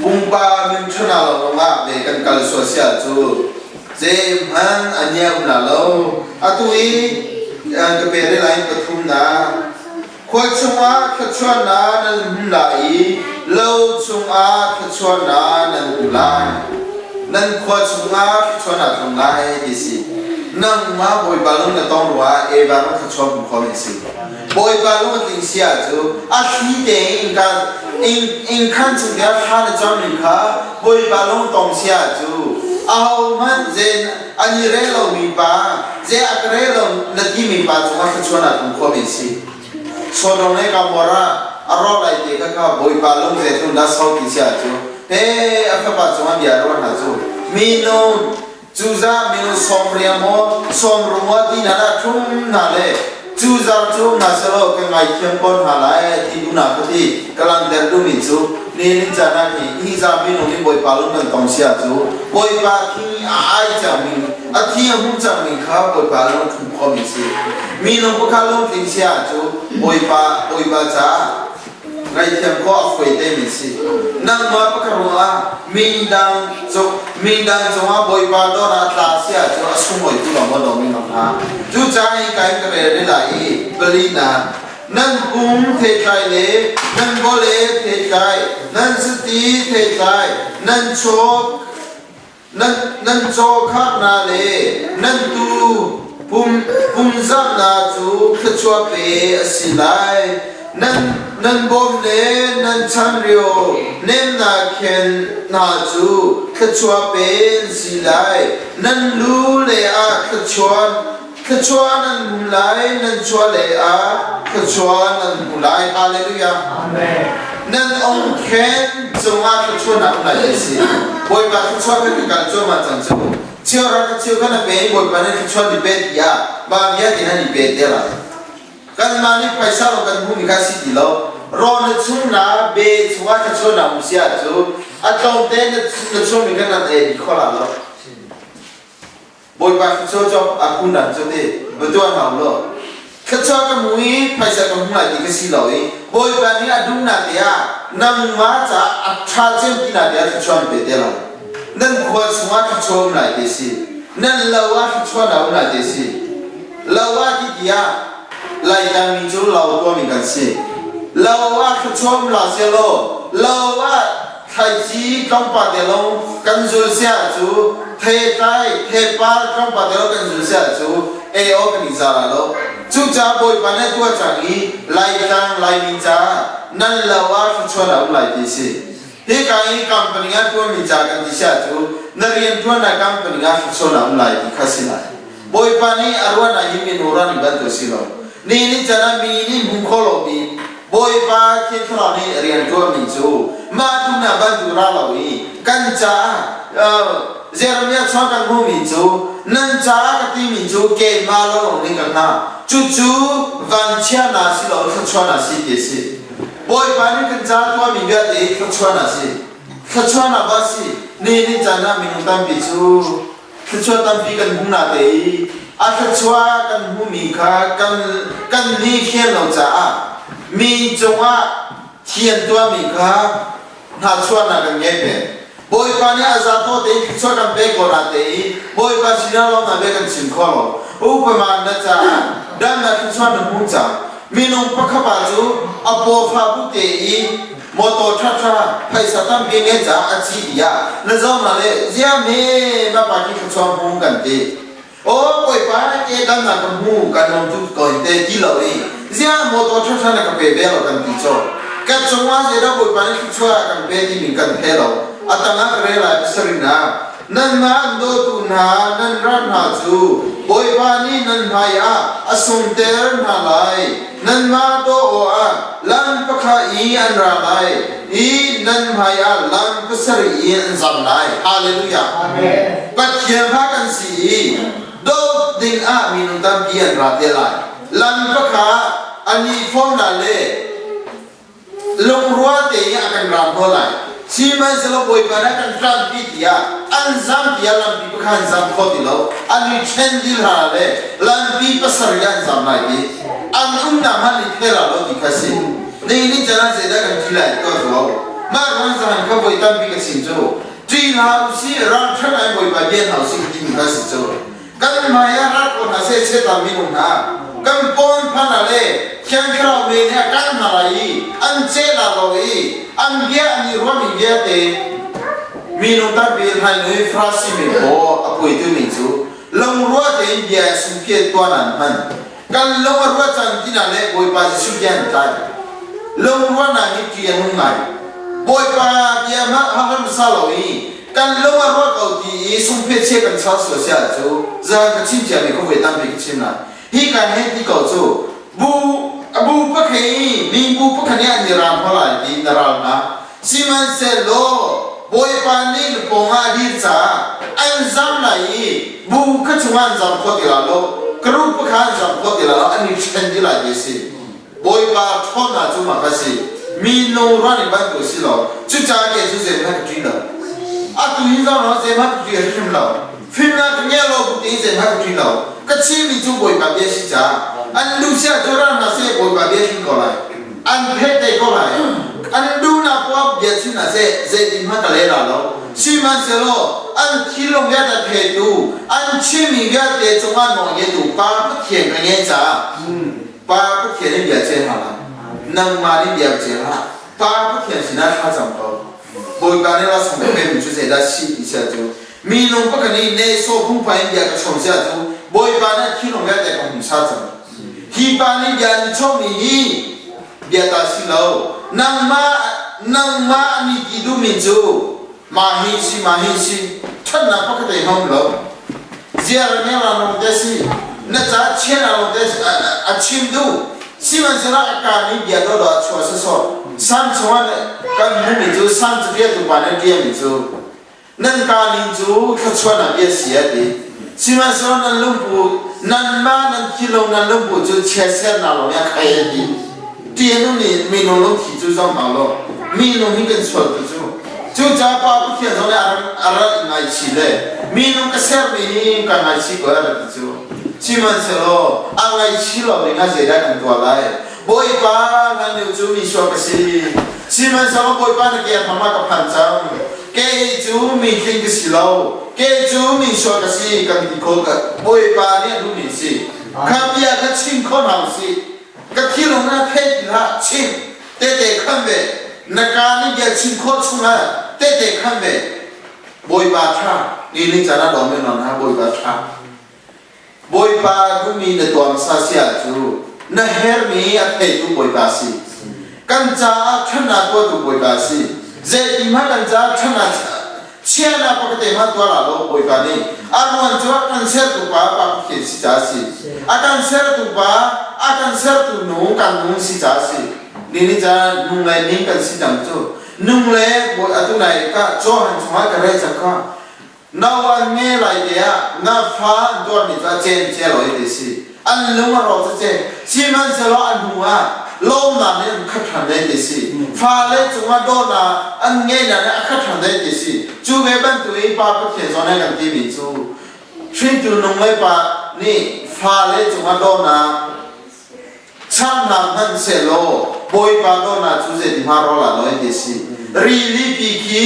Pumpa min ṭhana lo ruangah ve kan kal sual sia cu zeihmanh a niam la lo. Atu i ka pe re lai pathum na khua chungah thluachuahnak nan hmu lai i lo chungah thluachuahnak nan hmu lai. Nan khua chungah thluachuahnak tlung lai ti si. Nangmah Bawipa lung na tong ruangah Eva rak thluachuah hmu kho mi si. Bawipa lung a tling si ahcu a thli tein inn khan chung tiah thla na cam kha Bawipa lung tong si ahcu ahohmanh zen an i rel lomi pa ze a ka rel lo na timi pa cungah thluachuahnak tlung kho mi si. Sodom le Gomorrah a rawk lai te kha kha Bawipa lung zetlun dah sau ti si ahcu he a fapa cungah bia ruah hna cu minung cuzah minung sawm riang maw sawm ru maw ti hna dah thum hna le cuzah cu hna selaw ka ngaithiam ko hna lai ti duhnak ka ti ka langhter duhmi cu ni nin caan ah hi hi za minung nih Bawipa lung kan tong sia cu Bawipa thi a ai cangmi a thi a hmu cangmi kha Bawipa lung thum khomi si minung pakhat lungtling sia cu Bawipa Bawipa caah ngaihthiam khawh a fawi temi si. Nangmah pakhat ruangah mi dang mi dang cungah Bawipa dawt ah tla si ahcun a sunglawi tu lawng maw dawmi nang hna. Cucaah hi ka in ka rel rih lai i palinak nan pum theitlai le nan bawle theitlai nan sati theitlai nan chaw nan nan caw khak hna le nan tuu. Pum pumzamnak cu thluachuah pe a si lai. Nan nan bawm le nan changreu nemnak khen hna cu thluachuah pe an si lai. Nan lu le ah thluachuah thluachuah nan hmu lai, nan chuah lei ah thluachuah nan hmu lai. Hallelujah. Amen. Nan ongkhen cungah thluachuahnak um lai ti a si. Bawipa thluachuah kan kal cuahmah cang cu. Cheuhra ka cheu kha na pe i Bawipa nih thluachuah ni pe tiah mah bia ti nan i pe te lai. Kanmah nih phaisa lo kan hmuhmi kha si ti lo. Rawl na chung na be chungah thluachuah na um si ahcun a tlawmte na na chuahmi kha nan ei dih kho la lo. Bawipa thluachuah cu a kun nan cu ti va tuah hna u law. Thluachuah ka hmu i phaisa ka hmu lai ti ka si lo i Bawipa nih a duhnak te ah nangmah caah a ṭha cem tinak te ah thluachuah an pe te lai. Nan khua chungah thluachuah um lai ti si. Nan lo ah thluachuah na um lai ti si. Lo ah ti tiah Laitlang mi cu lo tuahmi kan si. Lo ah thluachuah um la sehlaw lo ah thlaici tlawmpal te lawng kan zul sia cu theitlai theipar tlawmpal te lawng kan zul sia cu ei awk kan i za la lo. Cucaah Bawipa nih a tuah cang i Laitlang Laimi caah nan lo ah thluachuah na um lai ti a si. Hika i company ah tuahmi ca kan ti sia cu na riantuannak company ah thluachuah na um lai ti kha si lai. Bawipa nih a ruahnak hi minung ruahning bantuk si lo. Ni nih can ah mi nih hmu kho lomi Bawipa Thiang Thlarau nih rian ṭuanmi cu mah duhnak bantuk ra lo i kan caah Jeremiah chuah kan hmuhmi cu nan caah ka timi cu keimah lawnglawng nih ka hngalh. Cucu vanchia na si lo thluachuah na si ti a si. Bawipa nih kan caah tuahmi vialte hi thluachuah na si. Thluachuah na va si. Ni nih caan ah minung tampi cu thluachuah tampi kan hmu na te i a thluachuah kan hmuhmi kha kan kan ni fian lo caah mi cungah thian tuahmi kha hnachuahnak kan ngei peng. Bawipa nih a zato tein thluachuah kan pek ko na te i Bawipa sinah lawng na bia kan chim kho lo. Upama na caah damnak thluachuah na hmu cang. Minung pakhat pa cu a pawfa bu te i motor ṭhaṭha phaisa tampi nge caah a ci tiah na zoh hna le zia me na pa khi thluachuah hmu kan ti. Aw Bawipa ke damnak ka hmu kan lawm tuk ko te ti lo i zia motor ṭhaṭha na ka pe ve lo kan ti caw. Kan cungah zeidah Bawipa nih thluachuah kan pe timi kan phe lo. A tangah ka rel lai pasarih na. Nanmah an dawtu hna nan ram hna cu Bawipa nih nan hmaiah a sungter hna lai. Nanmah daw awkah lam pakhat i an ra lai i nan hmaiah lam pasarih i an zam lai. Hallelujah. Amen. Pathian kha kan si i dawt dingah minung tampi an ra te lai. Lam pakhat an i fawm na le Lungrua tein a kan ram ko lai. Sihmanhsehlaw Bawipa nih a kan ṭanpi tiah an zam tiah lampi pakhat an zam kho ti lo. An i ṭhen dih hna le lampi pasarih ah an zam lai ti. An umnak hmanh i phel ah lo ti kha si. Ni nih can ah zeidah kan ṭi lai tuah tuah u. Mah ruang zahan kha voi tampi ka chim cu. Ṭi hlah usih, ralṭha ngai Bawipa bia hna usih ka timi kha si cu. Kan hmai ah rak ko hna seh Satan minung hna kan pawn phan ah le Thiang Thlarau men he a kal hna lai i an ceh la lo i an bia an i ruahmi vialte minung tampi hmainui Farasi mi paw a puaitu mi cu lungruah tein bia sungpiat tuan an hman kan lung a ruah cang tina le Bawipa Jesuh bia an tlai lungruahnak hi ṭih a nung ngai Bawipa bia hmanh hramsa lo i kan lung a ruat ko ti i sungphet chia kan char sual sia cu zan ka chim cia mi ka voi tampi ka chim lai hi kan hei ti ko cu bu bu pakhei mi bu pakhat nih an i ram ko lai ti na ral na sihmanhsehlaw Bawipa nih na pawng ah a dir caah an zam lai i bu kha chungah an zam kho ti la lo karu pakha an zam kho ti la lo an i ṭhen ti lai ti a si Bawipa ṭhawnnak cu mah kha si. Mi nu ruahning bantuk si lo. Cucaah kei cu zeihmanh ka ṭih lo. Atu hi zong ro zeihmanh ka ṭih hrim lo. Fimnak ka ngei lo bu tein zeihmanh ka ṭih lo. Ka chimmi cu Bawipa bia si caah an lu sia cu ral hna seh Bawipa bia hrim ko lai. An phet te ko lai. An duhnak poah bia chim hna seh zeitin hmanh ka le la lo. Sihmanhsehlaw an thinlung vialte theitu, an chimmi vialte cungah nawl ngeitu Pa Pathian ka ngei caah Pa Pathian nih bia ce hna lai. Nangmah nih bia ce hlah. Pa Pathian sinah thlacam ko. Bawipa nih lasung ka pekmi cu zeidah si ti sia cu minung pakhat nih nehsawh phungphai in bia ka chom sia cu Bawipa nih thinlung vialte ka hung sa cang. Hi pa nih bia an i chawhmi hi bia ta si lo. Nangmah nangmah mi ti duhmi cu mah hi si mah hi si ṭhatnak pakhat ei hom lo. Ziar ne ra lawng te si na ca chian a lawng te a chim duh. Sihmanhsehlaw a kaa nih bia dawdawh a chuah sawsawh. Sam chungah kan hmuhmi cu sam caṭialtu pa nih a ṭialmi cu Nan kaa ning cu thluachuahnak bia si a ti. Sihmanhsehlaw nan lungpu, nanmah nan thilung nan lungpu cu chiatsernak lawng nih a khai a ti. Ṭihnung nih minung lungthi cu zong hau lo. Minung hi kan sual tu cu. Cucaah Pa Pathian zong nih a rak i ngaichih le minung ka sermi hi ka ngaichih ko a rak ti cu. Sihmanhsehlaw a ngaichih lo ding ah zeidah kan tuah lai? Bawipa ngan lio cu mi sual ka si. Sihmanhsehlaw Bawipa na ke hram ah ka phan cang. Kei cu mi tling ka si lo. Kei cu mi sual ka si kan ti kho ka Bawipa nih a duhmi si. Kha bia kha chim kho hna usih. Ka thilung na thei ti hlah chim. Tehte khan ve. Na kaa nih bia chim khawh chungah tehte khan ve. Bawipa ṭha. Ni ni caan ah dawm in ha Bawipa ṭha. Bawipa duhmi na tuah hmasa si ahcu na hermi a theitu Bawipa a si. Kan caah ṭhatnak tuahtu Bawipa a si. Zeiti hmanh kan caah ṭhatnak chiahnak pakhat hmanh tuah la lo Bawipa nih a ruan cu a kan sertu pa Pa Pathian si caah a si. A kan sertu pa, a kan sertu nu kan nu si caah a si. Ni ni caan nung le ning kan si cang cu. Nung le atu nai ka Johan chungah ka rel cang kha. No an nge lai te ah na fa an tuarmi cu a cen cia lo ti si. An lung a rawk cu ce. Sihmanhsehlaw a hnu ah lawmnak nih an khat ṭhan dai ti si. Fale cungah dawtnak an ngeihnak nih a khat ṭhan dai ti si. Cu ve bantuk in Pa Pathian zawn he kan timi cu hringtu nung le pa nih fale cungah dawtnak cham hna hmanh sehlaw Bawipa dawtnak cu zeiti hma rawl ah lawi ti si. Rili pi khi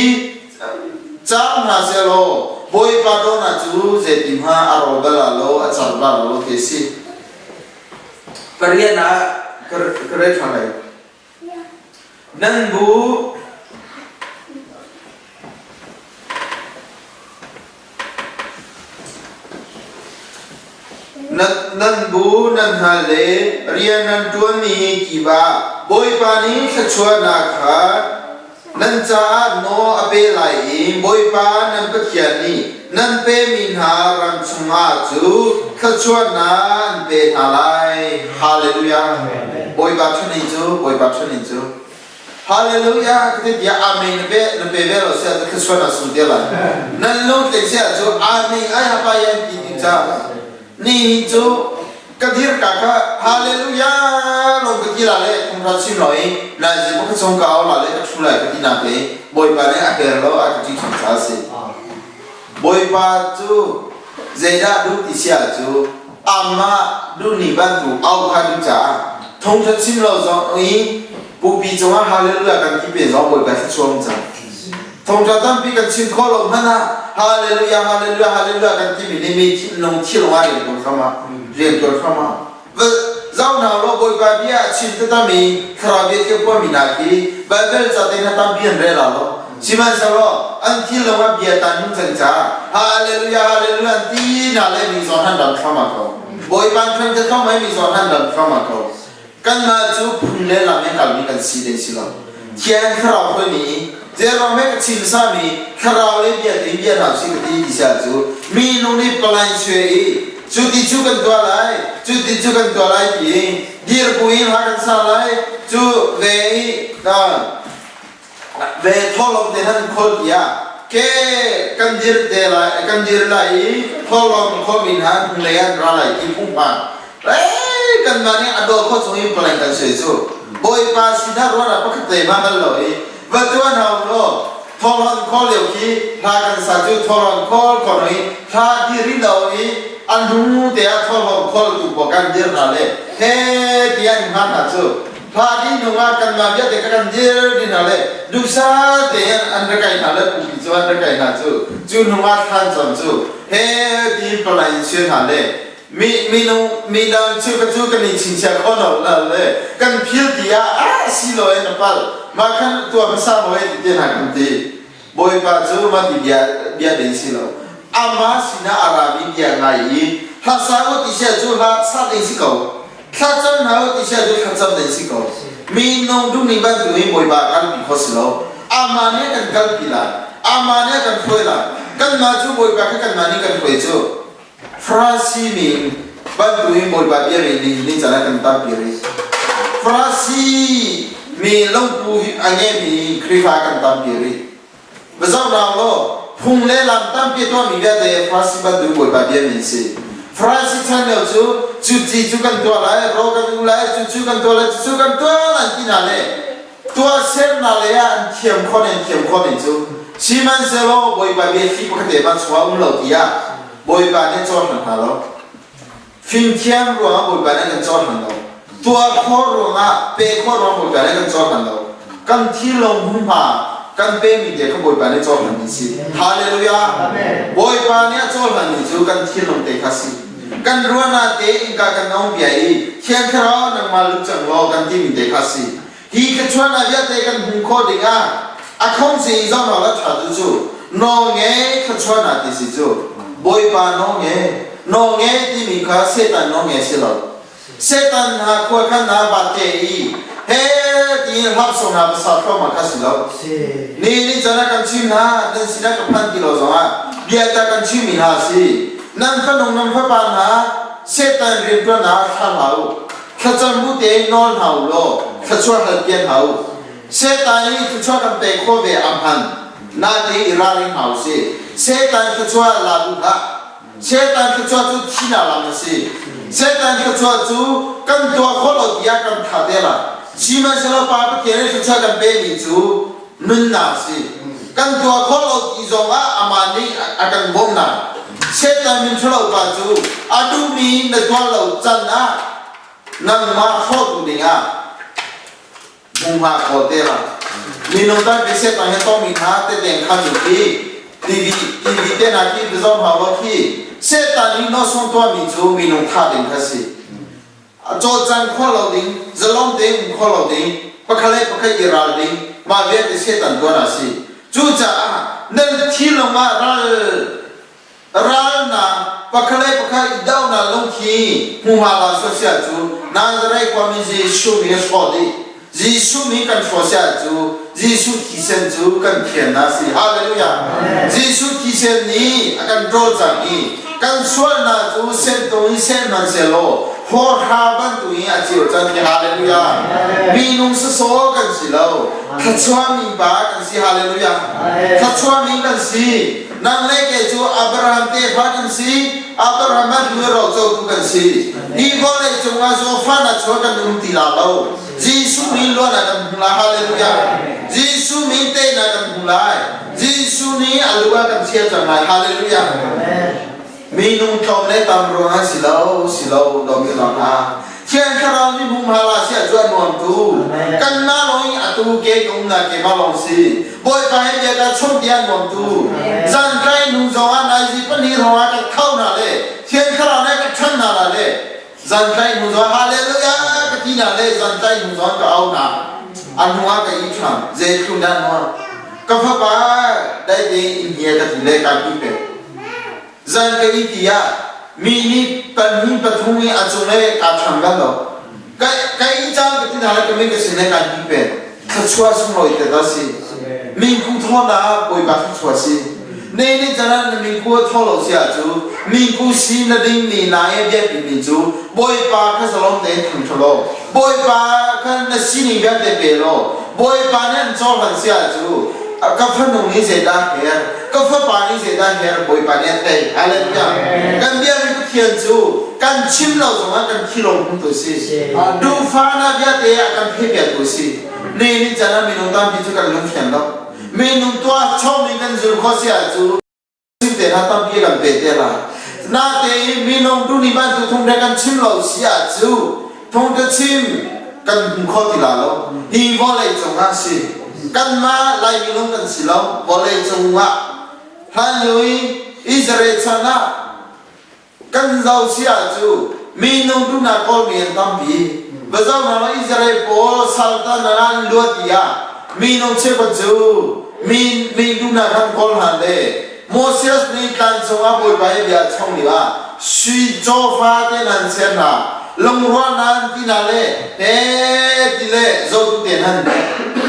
cam hna sehlaw Bawipa dawtnak cu zeiti hma a rawl bal ah lo a car bal lo ti si. Parian ah ka rel ṭhan lai. Nan bu Nan bu nan hal le rian nan ṭuanmi kip ah Bawipa nih thluachuahnak kha nan caah nawl a pe lai i Bawipa nan Pathian nih nan pemi hna ram chungah cu thluachuahnak an pe hna lai. Hallelujah. Bawipa ṭhanin cu Bawipa ṭhanin cu Hallelujah ka ti tiah amen na pe na pe ve lo sia cu thluachuah na sung te lai. Nan lungtling sia cu amen ai hapa yan ti ti ca. Ni hi cu ka dir ka kha hallelujah long ka ti la le thung ra chim lo i lai zi ka chung ka au la le ka thu lai ka ti nak le Bawipa nih a her lo a ka ti chung ca si. Bawipa cu zeidah duh ti sia cu amah duhni bantuk au kha duh caah thawngṭha chim lo zong i bupi cungah hallelujah kan ti pe zong Bawipa thluachuah cang. Thawngṭha tampi kan chim khawh lo hmanh ah hallelujah hallelujah hallelujah kan timi nih mi thinlung thilung ah rian tuan hram ah rian tuan hram ah zoh hna law Bawipa bia a chim tatami thlarau bia thil phuami hna khi Baibal ca te hna tampi an rel lo sihmanhsehlaw an thinlung ah bia tan hung cang caah hallelujah hallelujah an ti na le mi zawn han ram thlam ko Bawipa thang te thong mai mi zawn han ram thlam ko kanmah cu phung le lam in kalmi kan si ding si lo Thiang Thlarau hruaimi zeruang he ka chim sami thlarau le bia te bia hna si ka ti ti sia cu mi nung nih palai sue i cu ti cu kan tuah lai cu ti cu kan tuah lai ti dir bu in ha kan sa lai cu ve i ve tholom te han khol tiah ke kan dir te lai kan dir lai i tholom khomi hna hnulei an ra lai ti phungphan Ei, kanmah nih a daw kho chung in paleng kan sui cu. Bawipa sinah ruah ah pakhat te ma bal lo i va tuan hau law thawlon khawl lio khi hla kan sa cu thawlon khawl kho i hla dir i lo i an hnu te ah thawlon khawl tu pawl kan dir hna le he ti an hman hna cu hla di nung ah kanmah vialte ka kan dir di hna le duhsa te an ra kai hna le pupi cu an ra kai hna cu cu hnung ah thlan cam cu he ti palai in sui hna le Mi minung midang cu ka cu kan i chingchiah kho lo la le kan phil ti ah ah si lo in a pal mah khan tuah hmasa maw ti te hna kan ti Bawipa cu mah ti bia bia ding si lo amah sinah a rami bia ngai i Hla sa u ti sia cu hla sa ding si ko. Thlacam hna u ti sia cu thlacam ding si ko. Minung duhning bantuk in Bawipa kalpi kho si lo. Amah nih a kan kalpi lai. Amah nih a kan hruai lai. Kanmah cu Bawipa kha kanmah nih kan hruai cu. Farasi mi bantuk in Bawipa bia mi nih ni can ah kan tampi rih. Farasi mi lungpu a ngeimi Khrihfa kan tampi rih. Va zoh rau law phung le lam tampi a tuahmi vialte Farasi bantuk Bawipa bia mi an si. Farasi chan lio cu cu ci cu kan tuah lai, ro kan u lai, cu cu kan tuah lai, cu cu kan tuah lai ti hna le tuah sernak lei ah an thiam khawh an thiam khawh ning cu sihmanhsehlaw Bawipa bia thli pakhat te hmanh chungah um lo tiah Bawipa nih cawn hna lo. Fimthiam ruangah Bawipa nih kan cawn hna lo. Tuah khawh ruangah pe khawh ruangah Bawipa nih kan cawn hna lo. Kan thilong hmunhma kan pemi te kha Bawipa nih cawn hna si. Hallelujah. Bawipa nih a cawn hna cu kan thinlung te kha si. Kan ruahnak te innka kan ong bia i Thiang Thlarau nangmah lut cang law kan timi te kha si. Hi thluachuahnak vialte kan hmuh khawh dingah a khongsi i zohnak a ṭha tu cu nawlngei thluachuahnak ti si cu Bawipa nawlngei nawlngei timi kha Satan nawlngei si lo. Satan hna khua khan hna vate i he tiin hlapsawng hna va sa thluahmah kha si lo. Ni nih cun a kan chim hna nan sinah ka phan ti lo zongah bia ta kan chimmi hna a si. Nan fanung nan fapa hna Satan rianṭuan ah thla hlah u. Thlacam bu tein nawl hna u law thluachuah hal pian hna u. Satan i thluachuah kan pek khawh ve a hman. Natein i ralring hna u sih. Satan thluachuah la duh hlah. Satan thluachuah cu thihnak lam a si. Satan thluachuah cu kan tuah khawh lo tiah kan tha te la. Sihmanhsehlaw Pa Pathian i thluachuah kan pemi cu nunnak a si. Kan tuah khawh lo ti zongah amah nih a kan bawmhnak. Satan min ṭhalo pa cu a duhmi na tuah lo can ah nangmah hrawhtu dingah hmunhma kawl te la. Minung tampi Satan he tongmi hna teteng khan khi TV TV te hna khi bizon hau lo khi Satan nih nawsung tuahmi cu minung thah ding kha si. A cawlcang kho lo ding, zalong tein um kho lo ding, pakhat le pakhat i ral ding, mah vialte Satan tuan a si. Cucaah nan thinlung ah ral ralnak pakhat le pakhat i dohnak lungthi hmuhma la suasia cu Nazareth khuami Jesuh nih a hrawh dih. Jesuh nih kan hrawsia cu Jesuh thisen cu kan thiannak a si. Hallelujah. Jesuh thisen nih a kan ṭawl cang i kan sualnak cu sentung in sen hmanhsehlaw hawhra bantuk in a ceu cang ti. Hallelujah. Minung sawsawh kan si lo. Thluachuahmi pa kan si. Hallelujah. Thluachuahmi kan si. Nang le kei cu Abraham tefa kan si. Abraham a hnu rocotu kan si. Hi vawlei cungah zawfa na chuah kan um ti la lo. Jesuh min luan ah kan hmu lai. Hallelujah. Jesuh min tein ah kan hmu lai. Jesuh nih a lu ah kan chia cang lai. Hallelujah. Minung tlawm le tam ruangah si lo, si lo, dawmi lawng hna. Thiang Thlarau nih hmung hal ah siah cu a nuam tu. Kanmah lawng i atu ke ka umnak ke ma lawng si. Bawipa he bia ka chawnh ti a nuam tu. Zan tlai hnu zong ah naizi pahnih hrawng ah ka tho hna le Thiang Thlarau nih ka ṭhan hna la le zan tlai hnu zong hallelujah ka ti hna le zan tlai hnu zong ka au hna. A hnu ah ka i ṭhang. Zei thlun dah nuam. Ka fapa dai tein in hia ka ti le ka ti pek. Zan ka i ti ah mi nih panhnih pathum i a cung le kaa ṭhang bal lo. Ka ka i caan ka ti hna le ka min ka sin le kaa hni pek. Thluachuah sunglawi te ka si. Mingku thawn ah Bawipa thluachuah si. Ne nih cun na mingku a thaw lo si ahcu mingku si na ding mi na i biapi mi cu Bawipa kha zalong tein thangṭha law Bawipa kha na sining vialte pe law Bawipa nih an cohlan si ahcu ka fanu nih zeidah her ka fapa nih zeidah her Bawipa nih a thei hallelujah kan biakmi Pathian cu kan chim lo zongah kan thilong hmutu si duhfahnak vialte a kan phehpiaktu si ni nih can ah minung tampi cu kan lungfian lo minung tuah chom in kan zul khawh si ahcu te hna tampi kan pe te lai natein minung tu nih bantuk thung kan chim lo si ahcu thung ka chim kan hmu kho ti la lo hi vawlei cungah si kanmah lai minung kan si lo vawlei cungah hlan lio i Israel chan ah kan zoh si ahcu minung duhnak kawlmi an tampi va zoh hna law Israel pawl saltan ah an luat i ah minung cheukhat cu mi mi duhnak kan kawl hna le Moses nih tlang cungah Bawipa i bia a chong lio ah. Sui cawfa te nan ser hna. Lungrual nan ti hna le he ti le zotu te nan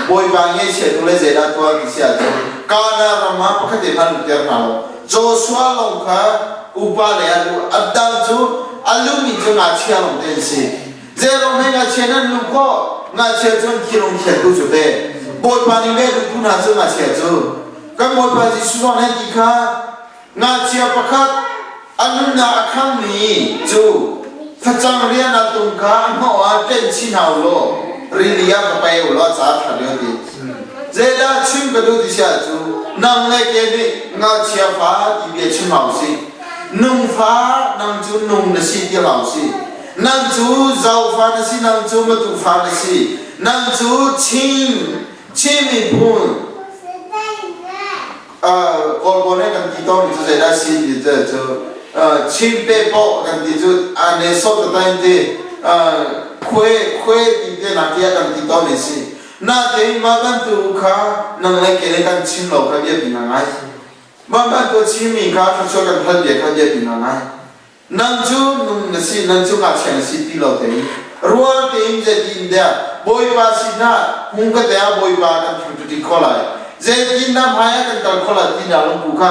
Bawipa ngaihchia tu le zeidah tuah ti si ahcun Kana ram ah pakhat te hmanh luhter hna lo. Joshua lawng kha upa le a lu adang cu a lumi cu ngakchia lawng te an si. Zeirong hei ngakchia nan lu khawh ngakchia cu an thilung thiantu cu te. Bawipa nih le lutu hna cu ngakchia cu kan Bawipa Jesuh zong nih ti kha ngakchia pakhat a nunnak a khangmi cu facang rian ah tung kha a hnawh ah ṭenh chin hau law rili ah va pei u law ca ṭha lio ti. Zeidah chim ka duh ti si ahcun nang le ke nih ngakchia fa ti bia chim hau si. Nung fa nang cu nung na si ti hau si. Nang cu zau fa na si, nang cu matu fa na si. Nang cu Chin Chin miphun Kawl pawl nih kan ti tawn cu zeidah si ti cu Chin pe paoh kan ti cu a ne sawt ta in ti khuai khuai ti te nak tiah kan ti tawn si. Natein mah bantuk kha nang le ke le kan chim lo kha bia pi ngai. Mah bantuk chimmi kha thluachuah kan hal bia kha bia pi ngai. Nang cu nung na si, nang cu ngakchia na si ti lo tein rual tein zeitin dah Bawipa sinah hung ka te ah Bawipa kan thangṭhat kho lai. Zeitin dah hmai ah kan kal kho lai ti na lungpu kha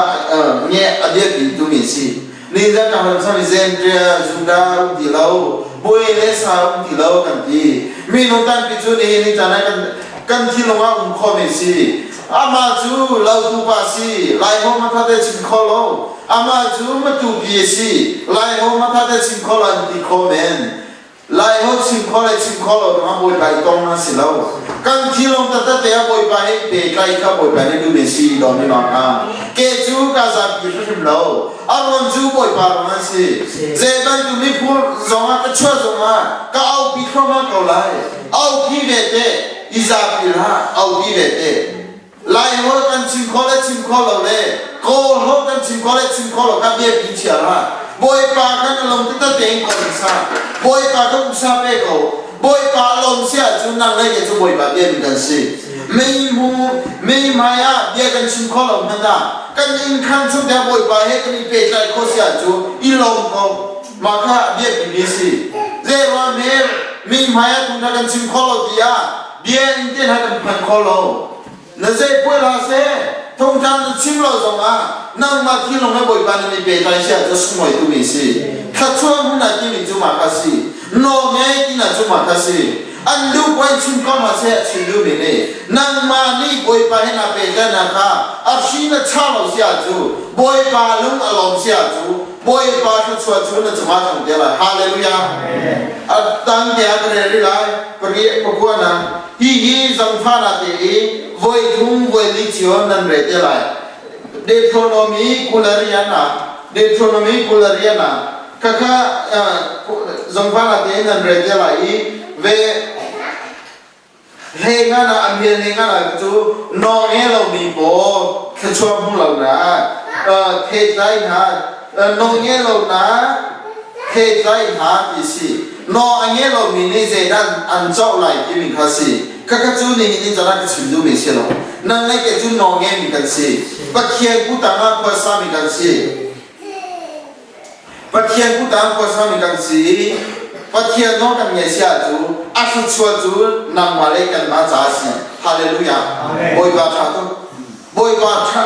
nge a biapi tumi a si. Ni zan ka hlam sami Zendria, Judah um ti lo, Bawi le sa um ti lo kan ti. Minung tampi cu nihin ni caan ah kan kan thinlung ah um khomi si. Amah cu lautu pa si, Laiholh hmantha te chim kho lo. Amah cu matupi a si, Laiholh hmantha te chim kho lo an ti kho men. Laiholh chim kho le chim kho lo ruangah Bawipa i tong na si lo. Kan thilong taktak te ah Bawipa he pehtlai kha Bawipa nih duhmi si dawm mi bang ha. Ke cu ka zapi hrimhrim lo. A ruang cu Bawipa ruang an si. Zei bantuk miphun zongah ka chuah zongah ka aupi thluahmah ko lai. Aupi ve te. I zapi hlah, aupi ve te. Laiholh kan chim khawh le chim khawh lo le Kawlholh kan chim khawh le chim khawh lo kha biapi chia hlah. Bawipa kan lung tete tein kawl in sa. Bawipa kan usa pe ko. Bawipa lawm si ahcun nang le kei cu Bawipa biami kan si. Mei hmu mei hmai ah bia kan chim khawh lo hmanh ah kan inn khan chung tiah Bawipa he kan i pehtlai khawh si ahcun i lawm ko. Mah kha biapi mi a si. Zeiruang hme mi hmai ah thawngṭha kan chim khawh lo tiah bia in te hna kan phan kho lo. Na zei puai hlah seh, thawngṭha na chim lo zongah nangmah thinlung he Bawipa nih mi pehtlai sia cu sunglawi tumi a si. Thluachuah hmun ah timi cu mah kha si. Nawl ngei tina cu mah kha si. An duh puai chim ko hna seh a chim duhmi nih nangmah nih Bawipa he naa pehtlaihnak kha a hri na chah lo sia cu Bawipa lung a lawm sia cu Bawipa thluachuah cu na cungah tlung te lai. Hallelujah. A tang te ah ka rel rih lai. Pariat pakua na hihi zangfahnak te i voi thum voi li cio nan re te lai. Deuteronomy kulariana Deuteronomy kulariana khakha zangfahnak te nan re te lai i ve hlei nga na an hel hlei nga na cu naw nge lomi pawl thluachuah hmu lo na theitlai hna naw nge lo na theitlai hna ti si naw a nge lomi nih zeidah an coh lai timi kha si khakha cu nihin ni caan ah ka chim duhmi si lo nang le ke cu naw nge mi kan si Pathian kutang ah khuasa mi kan si Pathian kutang khuasami kan si i Pathian nawl kan ngaih sia cu a thluachuah cu nangmah le kanmah ca a si. Hallelujah. Bawipa ṭha tuk. Bawipa ṭha.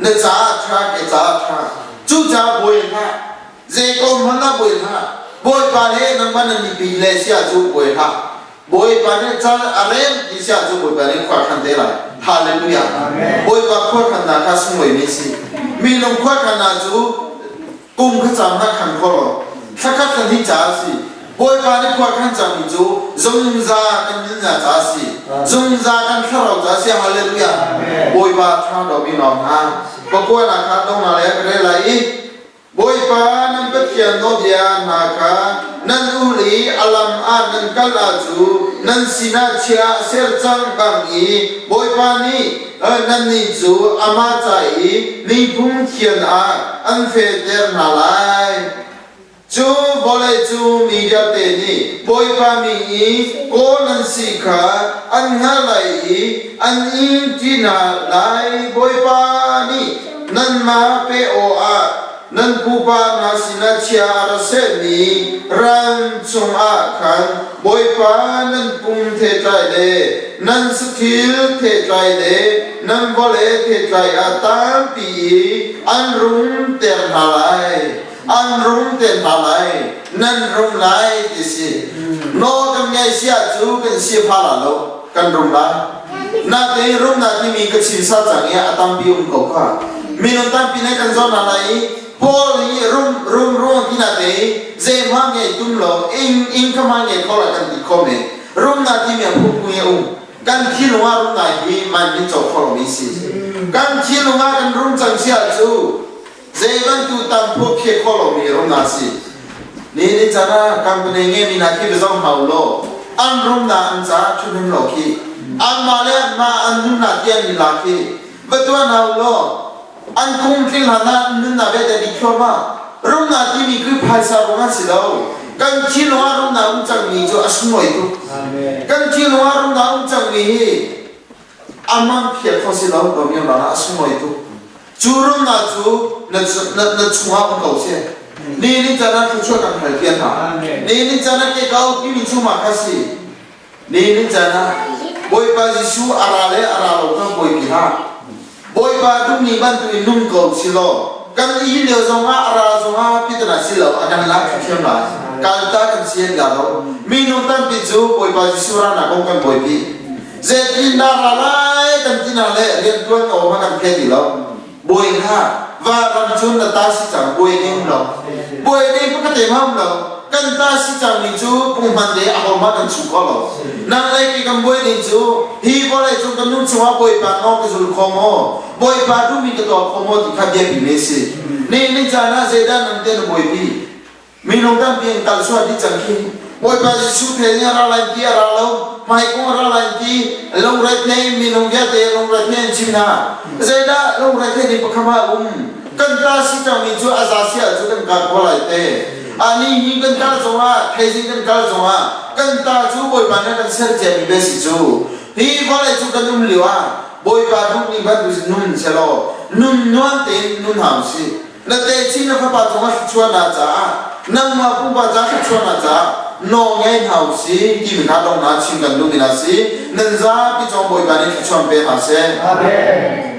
Na caah ṭha, ke caah ṭha. Cucaah buai hlah. Zei ko hmanh ah buai hlah. Bawipa he nangmah nan i pi le sia cu buai hlah. Bawipa nih cal a rem ti sia cu Bawipa nih khua khan te lai. Hallelujah. Bawipa khua khannak kha sunglawi mi si. Minung khua khannak cu kum kha cam na khan kho lo. Thlakhat kan hi ca a si. Bawipa nih khua khan cangmi cu zungza kan nunnak ca a si. Zungza kan thlarau ca a si. Hallelujah. Bawipa tha do mi lawng hna. Pakua na kha dong na le ka rel lai i Bawipa nan Pathian nawlbia hna kha nan ul i a lam ah nan kal ahcun nan sinah chia a ser cang bang i Bawipa nih nannih cu amah ca i miphun thian ah an fehter hna lai. Cu vawlei cu mi vialte nih Bawipa mi i kawl nan si kha an hngalh lai i an in ṭih hna lai. Bawipa nih nanmah pe awkah. Nan pupa hna sinah chia a ra sehmi ram chungah khan Bawipa nan pum theitlai le nan sathil theitlai le nan vawlei theitlai ah tampi i an rumter hna lai. An rumter hna lai. Nan rum lai ti si. Nawl kan ngeih sia cu kan si pha la lo. Kan rum lai. Natein rumnak timi ka chim sa cang i a tampi um ko kha. Minung tampi nih kan zoh hna lai i Paul hi rum rum rum ti na te zeihmah ngei tum lo ing ing kha ma ngei kho la kan ti kho men. Rumnak timi a phungphung i a um. Kan thinlung ah rumnak hi man min cawk kho lomi si. Kan thinlung ah kan rum cang sia cu zei bantuk tam phu phe kho lomi rumnak si. Ni ni caan ah company nge mi hna khi va zoh hna u law an rumnak an caah ṭhahnem lo khi anmah le anmah an nunnak ti an i lak khi va tuah hna u law an kum tling hlan ah nunnak vialte dih thluahmah rumnak timi khi phaisa rung an si lo kan thinlung ah rumnak um cangmi cu a sunglawi tuk kan thinlung ah rumnak um cangmi hi amang phiat kho si lo domion ral ah a sunglawi tuk cu rumnak cu na na chungah um ko si ni ni caan ah thluachuah kan hal pian hna ni ni caan ah ke kau timi chungah kha si ni ni caan ah Bawipa Jesuh a ra le a ra lo kha bawipi hlah Bawipa duhmi bantukin nung ko si law kan i lio zongah a ra zongah pitana si lo a kan lak thiam lai kalta kan sian ga lo minung tampi cu Bawipa Jesuh ranak kong kan buaipi Zeitin dah ra lai kan ti na le riantuan awm a kan phe ti lo. Bawi hna, va ram cun na ta si cang buai ding lo. Buai ding pakhat te hmang lo. Kan ta si cang mi cu punghman te a homa kan chu kho lo. Nang le ki kan buai ding cu hi vawlei cung kan nun chungah Bawipa nawl ka zul kho maw? Bawipa duhmi ka tuah kho maw ti kha biapi me si. Ni ni caan ah zeidah nan te na buaipi? Minung tampi in kal sual dih cang khi. Bawipa Jesuh the nih a ra lai ti a ra lo, hmaikung a ra lai ti, lungre thei minung vialte lungre thei an chim hna. Zeidah lungre thei nih pakham ah um? Kan ta si cangmi cu a za si ahcun kan kal kho lai te. Ani hi kan kal zongah, thaizing kan kal zongah, kan ta cu Bawipa nih a kan ser ciami bia si cu. Hi vawlei cu kan um lio ah Bawipa duhning bantuk nun selaw nun nuam tein nun hau sih. Na techin na fapa cungah thluachuahnak caah nangmah pumpak caah thluachuahnak caah nawl ngei hna u si timi kha donghnak chim kan duhmi hna si. Nan zapi cong Bawipa nih thluachuah pe hna seh. Amen.